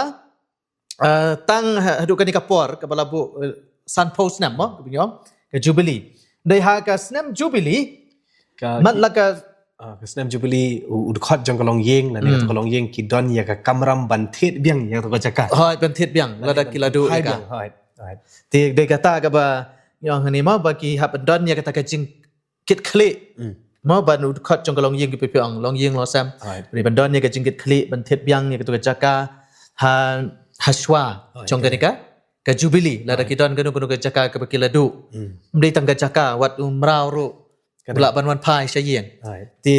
eh, tang ha-, haduh kane ka por kaba la buh, eh, sanphew snem, mo, kaba ngi ong ka Jubili. Dei ha ka snem Jubili, ka mat la ka, ah, ka snem Jubili, u, u dkhot jong ka longïing lane ka longïing ki don ïa ka kamram ban thied biang ïa ka jaka. Hooid, ban thied biang lada ki la duh ïa ka. Hooid, hooid. Te dei kata kaba ngi ong hangne, mo, ba ki hap ban don ïa kata ka jingkitkhlieh, mo, ban u dkhot jong ka longïing, ki phi ong longïing longsem. Hooid. Ban don ïa ka jingkitkhlieh ban thied biang ïa kata ka jaka ha, ha shuwa jong kane ka, ka Jubili, lada ki don kano kano ka jaka kaba ki la duh. Ym dei tang ka jaka, wat u mraw ruh u lah ban wan phai sha ïing. Te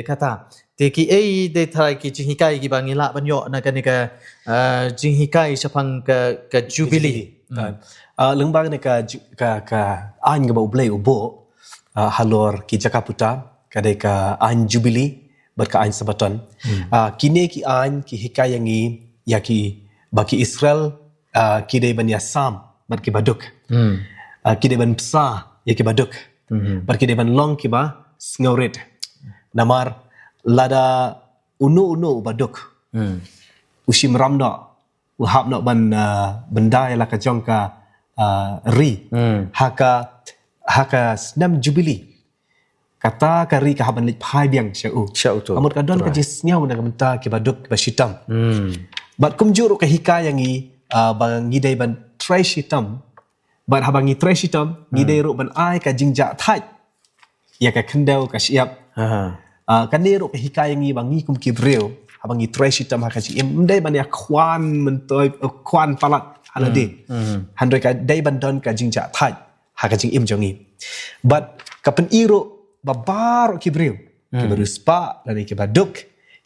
kata, te kiei de trai ki jinghikai kiba ngi lah ban ïoh na kane ka, ah, jinghikai shaphang ka, ka Jubili. Ah, lyngba kane ka ju-, ka, ka aiñ kaba U Blei u buh, ah, halor ki jaka puta, ka dei ka aiñ Jubili bad ka aiñ Sabaton. Ah, kine ki aiñ ki hikai ïa ngi ïa ki, ba ki Israel, ah, ki dei ban ïasam bad ki baduk. Ah, ki dei ban bsa ïa ki baduk. Bad ki dei ban long kiba sngewrit. Namar lada uno uno u baduk u shim ram noh, u hap noh ban, ah, ban da ïa la ka jong ka, ah, ri ha ka, ha ka snem Jubili, kata ka ri ka hap ban leit phai biang sha u. Sha u tu. Ka mut ka don ka jingsngew na ka bynta ki baduk kiba shitom. Bad kumjuh ruh ka hikai ïa ngi, ah, ba ngi dei ban trei shitom. Bad haba ngi trei shitom, ngi dei ruh ban ai ka jingjahthait ïa ka khyndew ka shyiap. Ah, kane ruh ka hikai ïa ngi ba ngi kum ki briew, haba ngi trei shitom ha ka jingim, ym dei ban ïa khwan myntoi, eh, khwan palat ha lade. Hynrei ka dei ban don ka jingjahthait ha ka jingim jong ngi. Bad ka pyni ruh ba baroh ki briew, ki ba riewspah lane ki baduk,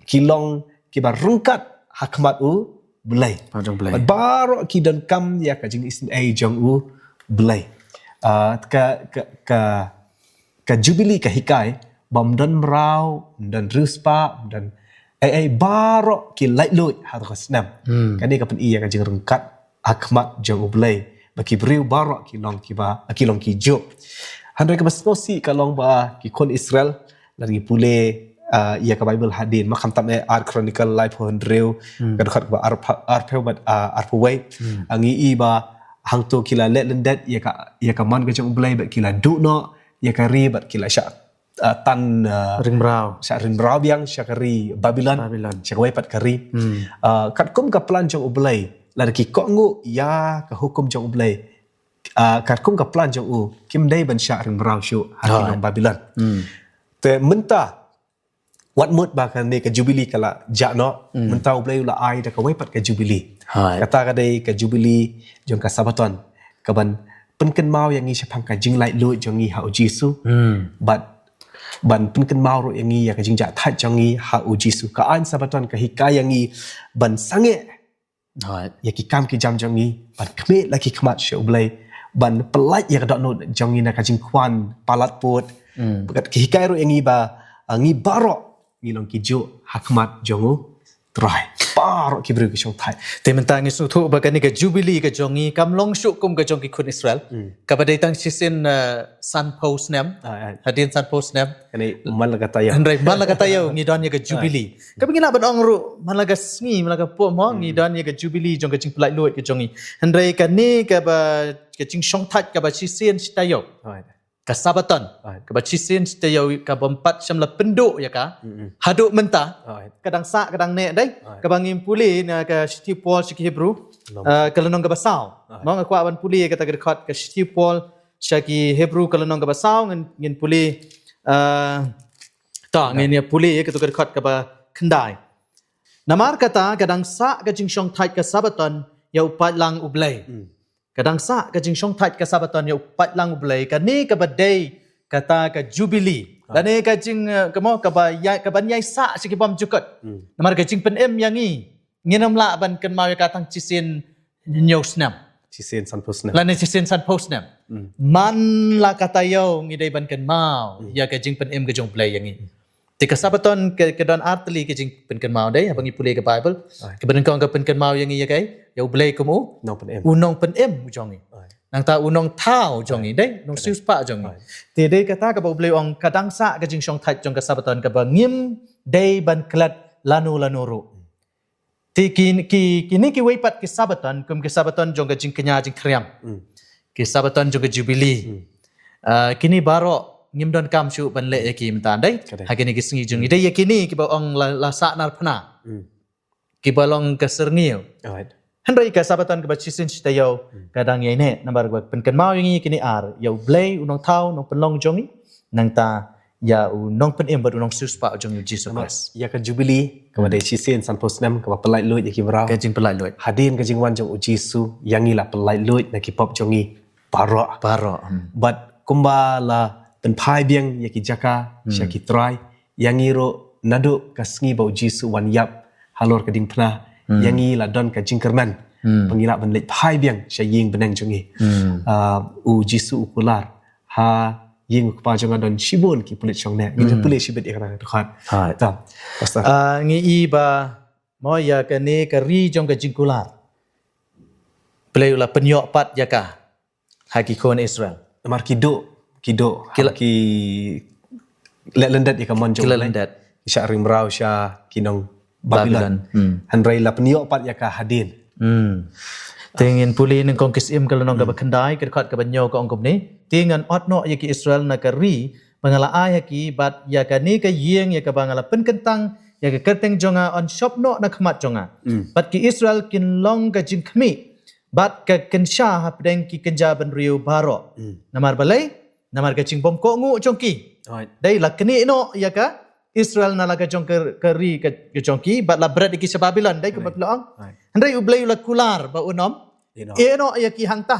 ki long kiba ryngkat ha khmat U Blei. Bad baroh ki donkam ïa ka jingisynei jong U Blei. Ah, ka, ka, ka, ka Jubili ka hikai ba ym don mraw, ym don riewspah, ym don ei ei, baroh ki laitluid ha ka snem. Kane ka pyni ïa ka jingryngkat ha khmat jong U Blei, ba ki briew baroh ki long kiba, ki long kijuh. Hynrei kaba sngewsih ka long ba ki khun Israel, lada ngi pule, ah, ïa ka Baibl hadien, ma khamtam eh Ar Chronicle laiphew hynriew, ka dkhot kaba arphew, arphew bad, ah, arphew wei. Ah, ngi i ba hangto ki la leh lyndet ïa ka, ïa ka mon ka jong U Blei bad ki la duh noh ïa ka ri bad ki la shah, ah, tan, ah, ring mraw, shah ring mraw biang sha ka ri Babilon, sha kawei pat ka ri. Ah, katkum ka plan jong U Blei, lada ki kohnguh ïa ka hukum jong U Blei, ah, katkum ka plan jong u, kim dei ban shah ring mraw shuh ha ki nong Babilon. Te mynta, wat mut ba kane ka Jubili ka la jah noh, mynta U Blei u la ai da kawei pat ka Jubili. Kata ka dei ka Jubili jong ka Sabaton, kaban pynkynmaw ïa ngi shaphang ka jinglaitluid jong ngi ha U Jisu. Bad ban pynkynmaw ruh ïa ngi ïa ka jingjahthait jong ngi ha U Jisu. Ka aiñ Sabaton ka hikai ïa ngi ban sangeh ïa ki kam ki jam jong ngi, ban khmih la ki khmat sha U Blei, ban pyllait ïa ka dohnud jong ngi na ka jingkhwan palat pud. Bad ka hikai ruh ïa ngi ba, ah, ngi baroh ngi long kijuh ha khmat jong U Trai. Baroh ki briew ki shongthait. Te mynta ngi sngewthuh ba kane ka Jubili ka jong ngi kam long shuh kum ka jong ki khun Israel. Kaba dei tang shisien, ah, sanphew snem. Hadien sanphew snem. Kane man la ka taïew. Hynrei man la ka taïew ngi don ïa ka Jubili. Kaba ngi lah ban ong ruh man la ka sngi, man la ka por mo, ngi don ïa ka Jubili jong ka jingpyllait luid ka jong ngi. Hynrei kane kaba, ka jingshongthait kaba shisien shi taïew. ka Sabaton. Right. Kaba shisien shi taïew kaba ym pat shym la pynduh ïa ka. Mm-mm. Haduh mynta. Right. Ka dang sah, ka dang neh dei. Right. Kaba ngim pule na ka shithi u Paul sha ki Hebru. No. Ah, ka lynnong kaba saw. Right. Mo nga kwah ban pule ïa kata ka dkhot ka shithi u Paul sha ki Hebru ka lynnong kaba saw ngin, ngin pule. Ah, ta, right, ngin ïa pule ïa kata ka dkhot kaba khyndai. Namar kata ka dang sah ka jingshongthait ka Sabaton ïa u paidlang U Blei. Mm. Ka dang sah ka jingshongthait ka Sabaton ïa u paidlang U Blei, kane kaba dei kata ka Jubili. Ah. Lane ka jing, eh, ka mo, kaba ïa, kaban ïai sah sha ki bymjukut. Hmm. Namar ka jingpynim ïa ngi, ngin ym lah ban kynmaw ïa ka tang shisien hynñiew snem. Shisien sanphew snem. Lane shisien sanphew snem. Hmm. Man la ka taïew ngi dei ban kynmaw, hmm, ïa ka jingpynim ka jong U Blei ïa ngi. Te ka Sabaton ka, ka don ar tylli ka jingpynkynmaw dei, haba ngi pule ka Baibl. Ai. Kaba nyngkong ka pynkynmaw ïa ngi ïa kaei, ïa U Blei kum u, nongpynim, u nongpynim u jong ngi. Ai. Nangta u nongthaw u jong ngi, ai, dei, nongsiewspah u jong ngi. Ai. Te dei kata kaba U Blei u ong ka dang sah ka jingshongthait jong ka Sabaton kaba ngim dei ban klet lano lano ruh. Te ki, ki, kine kiwei pat ki Sabaton, kum ki Sabaton jong ka jingkñia jingkhriam. Hmm. Ki Sabaton jong ka Jubili. Hmm. Ah, kine baroh ngim donkam shuh ban leh ïa ki mynta dei. Ka dei. Ha kine ki sngi jong ngi. Hmm. Dei ïa kine kiba ong la, la sah nar phna. Hmm. Kiba long ka syrngiew. Alright. Hynrei ka Sabaton kaba shisien shi taïew, hmm, ka dang ïaineh, namar ba pynkynmaw ïa ngi kine ar, ïa U Blei u nongthaw, nongpynlong jong ngi, nangta ïa u nongpynim bad u nongsiewspah u jong ngi U Jisu Khrist. Namar ïa ka Jubili, kaba, hmm, dei shisien sanphew snem, kaba pyllait luid ïa ki mraw. Ka jingpyllait luid. Hadien ka jingwan jong U Jisu, ïa ngi la pyllait luid na ki pop jong ngi baroh. Baroh, hmm. Bad kumba la pynphai biang ïa ki jaka, hmm, sha ki trai, ïa ngi ruh naduh ka sngi ba U Jisu wan ïap halor ka diengphna, hmm, ïa ngi la don ka jingkyrmen. Hmm. Ba ngi lah ban leit phai biang sha ïing bneng jong ngi. Hmm. Ah, U Jisu u kular ha ïing U Kpa jong nga don shibun ki pulit shongneh. Ngi, hmm, pule shibit ïa kata ka dkhot. Hai. Ta. Pastor. Ah, ngi i ba mo ïa kane ka ri jong ka jingkular. Blei u la pynïoh pat ïa ka ha ki khun Israel. Namar ki duh, ki duh, ki la, ki leh lyndet ïa ka mon jong U Blei. Ki la lyndet. Ki shah ring mraw sha ki nong Babilon. Babilon. Hmm. Hynrei la pynïoh pat ïa ka hadien. Hmm. Te ngin pule nyngkong ki Syiem ka lynnong kaba, hmm, khyndai, ka dkhot kaba hynñiew ka ong kumne. Te ngan ot noh ïa ki Israel na ka ri ba nga la ai ha ki, bad ïa kane ka ïing ïa kaba nga la pynkyntang ïa ka kyrteng jong nga yn shop noh na khmat jong nga. Hmm. Bad ki Israel kin long ka jingkhmih bad ka kynsha hapdeng ki kynja bynriew baroh. Hmm. Namar balei? Namar ka jingbymkohnguh jong ki. Right. Dei la knieh noh ïa ka Israel na la ka jong ka, ka ri ka, ka jong ki, bad la bret ïa ki sha Babilon, dei kumba phi la ong. Right. Hynrei U Blei u la kular ba un ym ïeh noh, ïeh noh ïa ki hangta.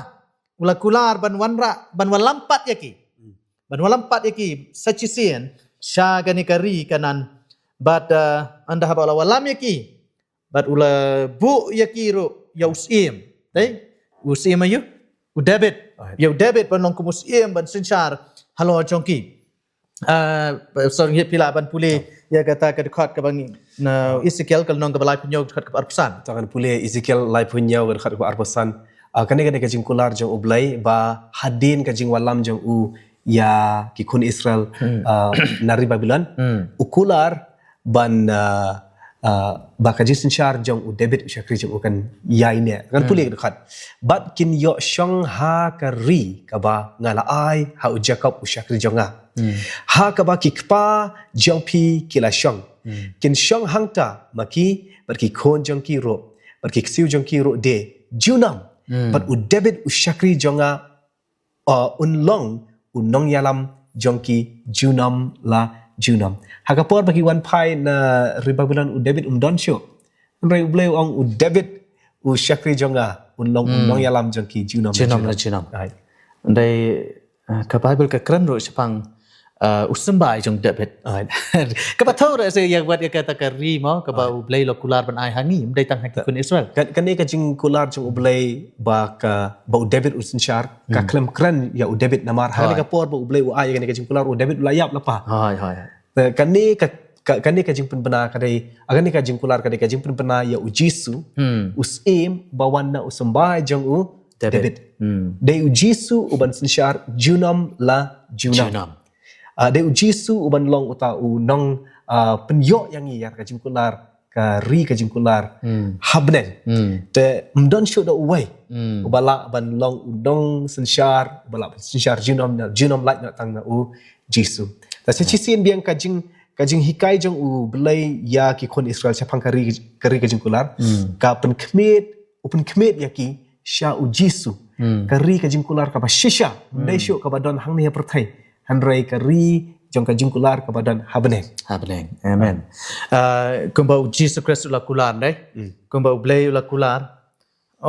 U la kular ban wanrah, ban wallam pat ïa ki. Hmm. Ban wallam pat ïa ki sa shisien sha kane ka ri Kanaan. Bad, uh, ynda haba u la wallam ïa ki, bad u la buh ïa ki ruh ïa u syiem. Dei? U syiem aïu? U David. Ah. Ïa u David ban long kum u syiem ban synshar halor jong ki. Ah, sorry, phi lah ban pule ïa kata ka dkhot kaba ngi, na Ezekiel ka lynnong kaba laiphew hynñiew ka dkhot kaba arphew san. Te ngan pule Ezekiel laiphew hynñiew ka dkhot kaba arphew san. Ah, kane, kane ka jingkular jong U Blei ba hadien ka jingwallam jong u ïa ki khun Israel, hmm, ah, na ri Babilon. Hmm. U kular ban, ah, ah, ba ka jingsynshar jong u David u shakri jong u kan ïaineh. Ngan, hmm, pule ka dkhot. Bad kin ïoh shong ha ka ri kaba nga la ai ha u Jakob u shakri jong nga. Hmm. Ha kaba ki kpa jong phi ki la shong. Hmm. Kin shong hangta ma ki, bad ki khun jong ki ruh, bad ki ksiew jong ki ruh de junom. Hmm. Bad u David u shakri jong nga, uh, un long u nongïalam jong ki junom la junom. Ha ka por ba ki wan phai na ri Babilon u David um don shuh. Hynrei U Blei u ong u David u shakri jong nga un long u, hmm, nongïalam jong ki junom la junom. Junom la junom. Ai. Dei, uh, ka Baibl ka kren ruh shaphang, uh, u symbai jong David. Ai. Kaba thaw ruh sa ïa wat ïa kata ka ri mo, kaba, ai, U Blei u la kular ban ai ha ngi, ym dei tang ha ki khun Israel. Ka, kane ka jingkular jong U Blei ba ka, ba u David un synshar, ka, hmm, khlem kren ïa u David namar ha, ai, kane ka por ba U Blei u ai ïa kane ka jingkular u David u la ïap lypa. Hai, hai, hai. Eh, kane ka, ka, kane ka jingpynbna ka dei, ah, kane ka jingkular ka dei ka jingpynbna ïa u Jisu, hmm, u syiem ba wan na u symbai jong u David. David. Hmm. Dei u Jisu uban synshar junom la junom. Junom. Ah, dei u Jisu uban long uta u nong, ah, pynïoh ïa ngi ïa ka jingkular ka ri ka jingkular ha bneng. Te ym don shuh da uwei uba lah ban long u nongsynshar, uba lah ban synshar junom, junom lait noh tang na u Jisu. Te sa shisien biang ka jing, ka jinghikai jong U Blei ïa ki khun Israel shaphang ka ri, ka ri ka jingkular, ka pynkhmih, u pynkhmih ïa ki sha u Jisu. Ka ri ka jingkular kaba shisha, ym dei shuh kaba don hangne ha pyrthei, hynrei ka ri jong ka jingkular kaba don ha bneng. Ha bneng. Amen. Ah, kumba u Jisu Khrist u la kular, dei? Kumba U Blei u la kular.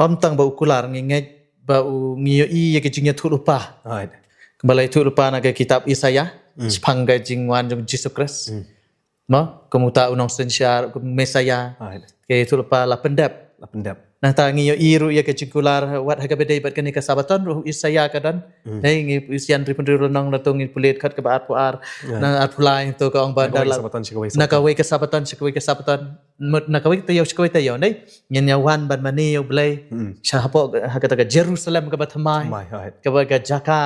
Ym tang ba u kular, ngi ngeit ba u, ngi ïohi ïa ka jingïathuhlypa. Kumba la ïathuhlypa na ka kitab Isaïah shaphang ka jingwan jong Jisu Khrist. Mo, kum uta u nongsynshar, kum Messiah. Ka ïathuhlypa la pyndep. La pyndep. Nangta ngi ïohi ruh ïa ka jingkular wat ha kaba dei bad kane ka Sabaton ruh Isaïah ka don. Dei, ngi Isaïah hynriew phew hynriew lynnong, la to ngi pule dkhot kaba arphew ar. Na arphew lai to ka ong ba na kawei ka Sabaton sha kawei ka Sabaton. Mut na kawei ka taïew sha kawei ka taïew, dei. Ngin ïa wan ban mane ïa U Blei. Sha hapoh, ha kata ka Jerusalem kaba thymmai. Kaba ka jaka,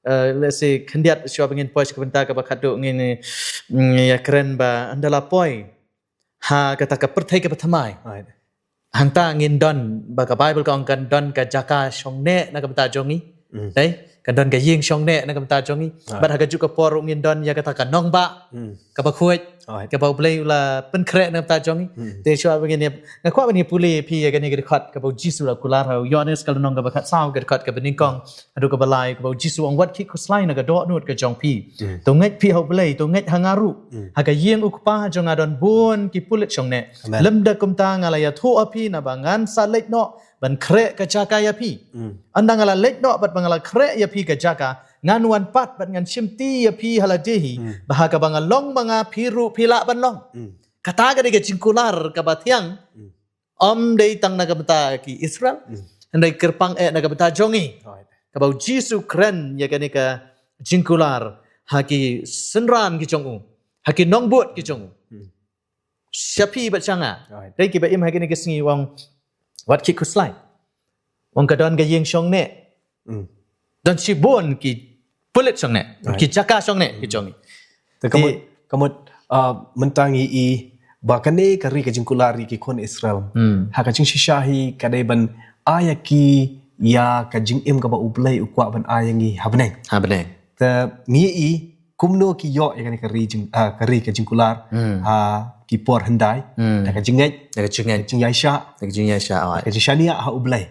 eh, let's say, khyndiat shuwa ba ngin poi sha ka bynta kaba khatduh ngin, mm, ïa kren ba ynda la poi ha kata ka pyrthei kaba thymmai. Hangta ngin don, ba ka Bible ka ong kan don ka jaka shongneh na ka bynta jong ngi. Dei, kan don ka ïing shongneh na ka bynta jong ngi. Bad ha kajuh ka por ruh ngin don ïa kata ka nongbah kaba khuid, kaba U Blei u la pynkhreh na ka bynta jong ngi. Te shuwa ba ngin ïa, nga kwah ban ïa pule ïa phi ïa kane ka dkhot kaba u Jisu u la kular ha u Ïoannis ka lynnong kaba khatsaw, ka dkhot kaba nyngkong haduh kaba lai, kaba u Jisu u ong, wat khie khuslai na ka dohnud ka jong phi. To ngeit phi ha U Blei, to ngeit ha nga ruh. Ha ka ïing u Kpa jong nga don bun ki pulit shongneh. Lymda kumta nga la ïathuh ha phi, naba ngan sa leit noh ban khreh ka jaka ïa phi. Ynda nga la leit noh bad ba nga la khreh ïa phi ka jaka, ngan wan pat bad ngan shimti ïa phi ha lade hi, ba ha kaba nga long ma nga, phi ruh phi lah ban long. Kata ka dei ka jingkular kaba thiang. Ym dei tang na ka bynta ki Israel, hynrei kyrpang eh na ka bynta jong ngi. Kaba u Jisu kren ïa kane ka jingkular ha ki synran ki jong u, ha ki nongbud ki jong u. Sha phi bad sha nga. Dei, kiba im ha kine ki sngi u ong, wat khie khuslai. U ong ka don ka ïing shongneh. Don shibun ki pulit shongneh, ki jaka shongneh ki jong ngi. Te ka mut, ka mut, ah, mynta ngi i ba kane ka ri ka jingkular ïa ki khun Israel, ha ka jingshisha hi ka dei ban ai ïa ki ïa ka jingim kaba U Blei u kwah ban ai ïa ngi ha bneng. Ha bneng. Te ngi i kumno ki ïoh ïa kane ka ri jing, ah, ka ri ka jingkular ha ki por hyndai. Da ka jingngeit, da ka jingngeit, ka jingïaishah, da ka jingïaishah, ka jingshaniah ha U Blei.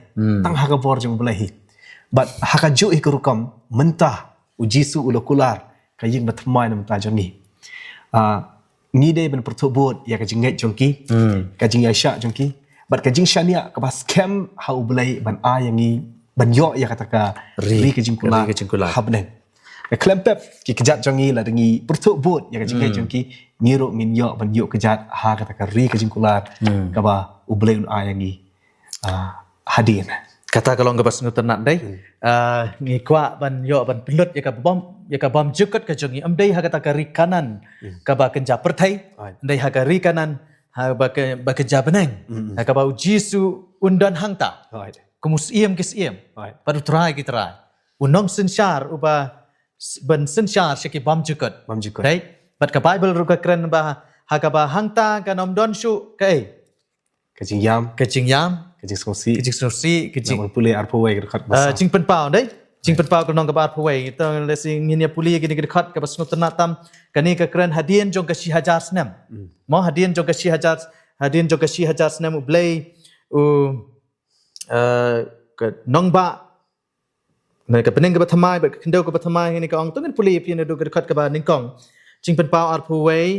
Tang ha ka bor jong U Blei hi. Bad ha kajuh hi ka rukom mynta u Jisu u la kular ka ïing bathymmai na bynta jong ngi. Ah, ngi dei ban pyrthuh bud ïa ka jingngeit jong ki, ka jingïaishah jong ki, bad ka jingshaniah kaba skhem ha U Blei ban ai ïa ngi ban ïoh ïa kata ka ri, ri ka jingkular, ri ka jingkular ha bneng. Ka khlem pep ki kjat jong ngi, lada ngi pyrthuh bud ïa ka jingngeit jong ki, ngi ruh ngin ïoh ban ïuh kjat ha kata ka ri ka jingkular kaba U Blei un ai ïa ngi, ah, hadien. Kata ka long kaba sngewtynnat, dei. Ah, ngi kwah ban ïoh ban pynlut ïa ka bym, ïa ka bymjukut ka jong ngi, ym dei ha kata ka ri Kanaan kaba kynja pyrthei, ym dei ha ka ri Kanaan, ha ba ka, ba kynja bneng. Ha kaba u Jisu un don hangta. Kum u Syiem ki syiem, bad u Trai ki trai, u nongsynshar uba s-, ban synshar sha ki bymjukut. Bymjukut. Dei? Bad ka Bible ruh ka kren ba ha kaba hangta kan ym don shuh kaei. Ka jingïam. Ka jingïam. Ka jingsngewsih. Ka jingsngewsih, ka jing- Nang pule arphew wei ka dkhot ba saw. Ah, Jingpynpaw, dei? Jingpynpaw ka lynnong kaba arphew wei. Te lehse ngin ïa pule kine ki dkhot kaba sngewtynnat tam. Kane ka kren hadien jong ka shi hajar snem. Mo, hadien jong ka shi hajar, hadien jong ka shi hajar snem U Blei u, eh, ka nongbah, na ka bneng kaba thymmai bad ka khyndew kaba thymmai, hynrei ka ong, to ngin pule ïa phi naduh ka dkhot kaba nyngkong. Jingpynpaw arphew wei,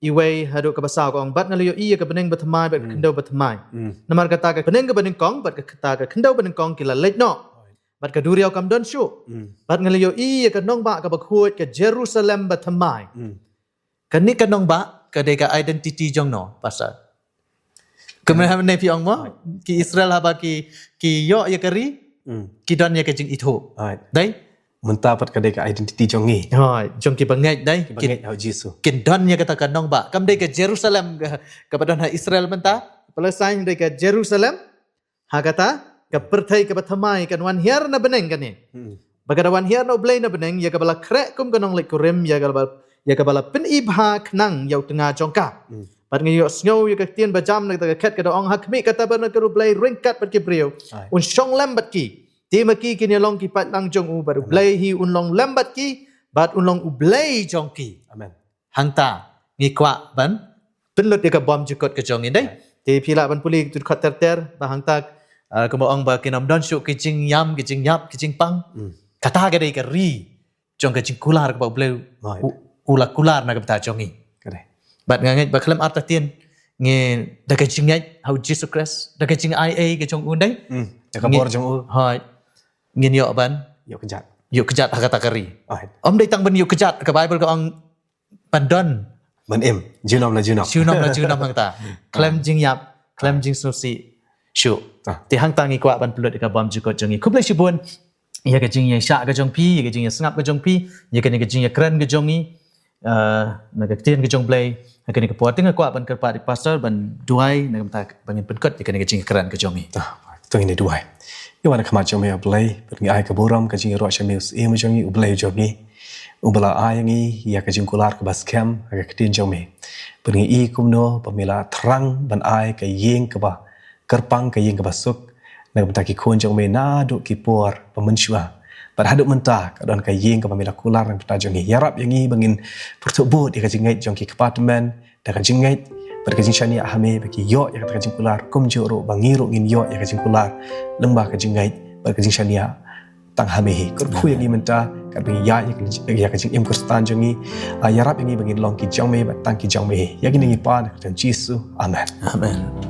wei haduh kaba saw, ka ong, bad nga la ïohi ïa ka bneng bathymmai bad ka khyndew bathymmai. Namar kata ka bneng kaba nyngkong bad kata ka khyndew ba nyngkong ki la leit noh, bad ka duriaw kam don shuh. Bad nga la ïohi ïa ka nongbah kaba khuid, ka Jerusalem bathymmai. Kane ka nongbah ka dei ka identity jong no, Pastor? Kumne ha mynne phi ong mo, ki Israel haba ki, ki ïoh ïa ka ri, ki don ïa ka jingithuh. Dei? Mynta pat ka dei ka identity jong ngi. Hooid, jong ki bangeit, dei? Ki bangeit ha u Jisu. Kin don ïa kata ka nongbah. Kam dei ka Jerusalem ka, kaba don ha Israel mynta. Palestine dei ka Jerusalem. Ha kata ka pyrthei kaba thymmai kan wan hiar na bneng kane. Ba ka da wan hiar na U Blei na bneng, ïa kaba la khreh kum ka nongleit kurim, ïa kaba, ïa kaba la pyni bha khnang ïa u tnga jong ka. Bad ngi ïohsngew ïa ka ktien ba jam na kata ka khet ka da ong, ha khmih ka tabernacle U Blei ryngkat bad ki briew. Aye. Un shong lem bad ki. Te ma ki kin ïa long ki paidlang jong u, bad U Blei hi un long lem bad ki, bad un long U Blei jong ki. Amen. Hangta ngi kwah ban pynlut ïa ka bymjukut ka jong ngi, dei. Te phi lah ban pule tu kot ter ter ba hangta, ah, kumba ong ba kin ym don shuh ki jingïam, ki jingïap, ki jingpang. Hmm. Kata ka dei ka ri jong ka jingkular kaba U Blei u, u la kular na ka bynta jong ngi. Ka dei. Bad nga ngeit ba khlem artatien ngi da ka jingngeit ha U Jisu Khrist, da ka jingai ei ka jong u, dei. Hmm. Da ka bor jong u. Hooid. Ngin ïoh ban ïoh kjat. Ïoh kjat ha kata ka ri. Hooid. Ym dei tang ban ïoh kjat, ka Baibl ka ong ban don. Ban im junom la junom. Junom la junom hangta. Khlem jingïap, khlem jingsngewsih shuh. Ah. Te hangta ngi kwah ban pynlut ïa ka bymjukut jong ngi. Khublei shibun ïa ka jingïashah ka jong phi, ïa ka jingïasngap ka jong phi, ïa kane ka jingïakren ka jong ngi, ah, na ka ktien ka jong U Blei ha kane ka por. Te nga kwah ban kyrpad ïa u pastor ban duwai na ka bynta ba ngin pynkut ïa kane ka jingïakren ka jong ngi. Ah, to ngin ïa duwai. Ïa, wan ha khmat jong me, ah Blei, bad ngi ai ka burom ka jingïaroh sha me, U Syiem jong ngi, U Blei jong ngi, uba la ai ïa ngi ïa ka jingkular kaba skhem ha ka ktien jong me. Bad ngi i kumno ba me la thrang ban ai ka ïing kaba kyrpang, ka ïing kaba suk na ka bynta ki khun jong me naduh ki por ba mynshuwa. Bad haduh mynta ka don ka ïing kaba me la kular na ka bynta jong ngi. Ïarap ïa ngi ba ngin pyrthuh bud ïa ka jingngeit jong ki kpa tymmen da ka jingngeit bad ka jingshaniah ha me, ba ki ïoh ïa kata ka jingkular, kumjuh ruh ba ngi ruh ngin ïoh ïa ka jingkular lyngba ka jingngeit bad ka jingshaniah tang ha me hi. Kyrkhu ïa ngi mynta katba ngi ïaid ïa ka jingim Khristan jong ngi. Ah, ïarap ïa ngi ba ngin long ki jong me bad tang ki jong me hi. Ïa kine ngi pan ha ka kyrteng Jisu. Amen. Amen.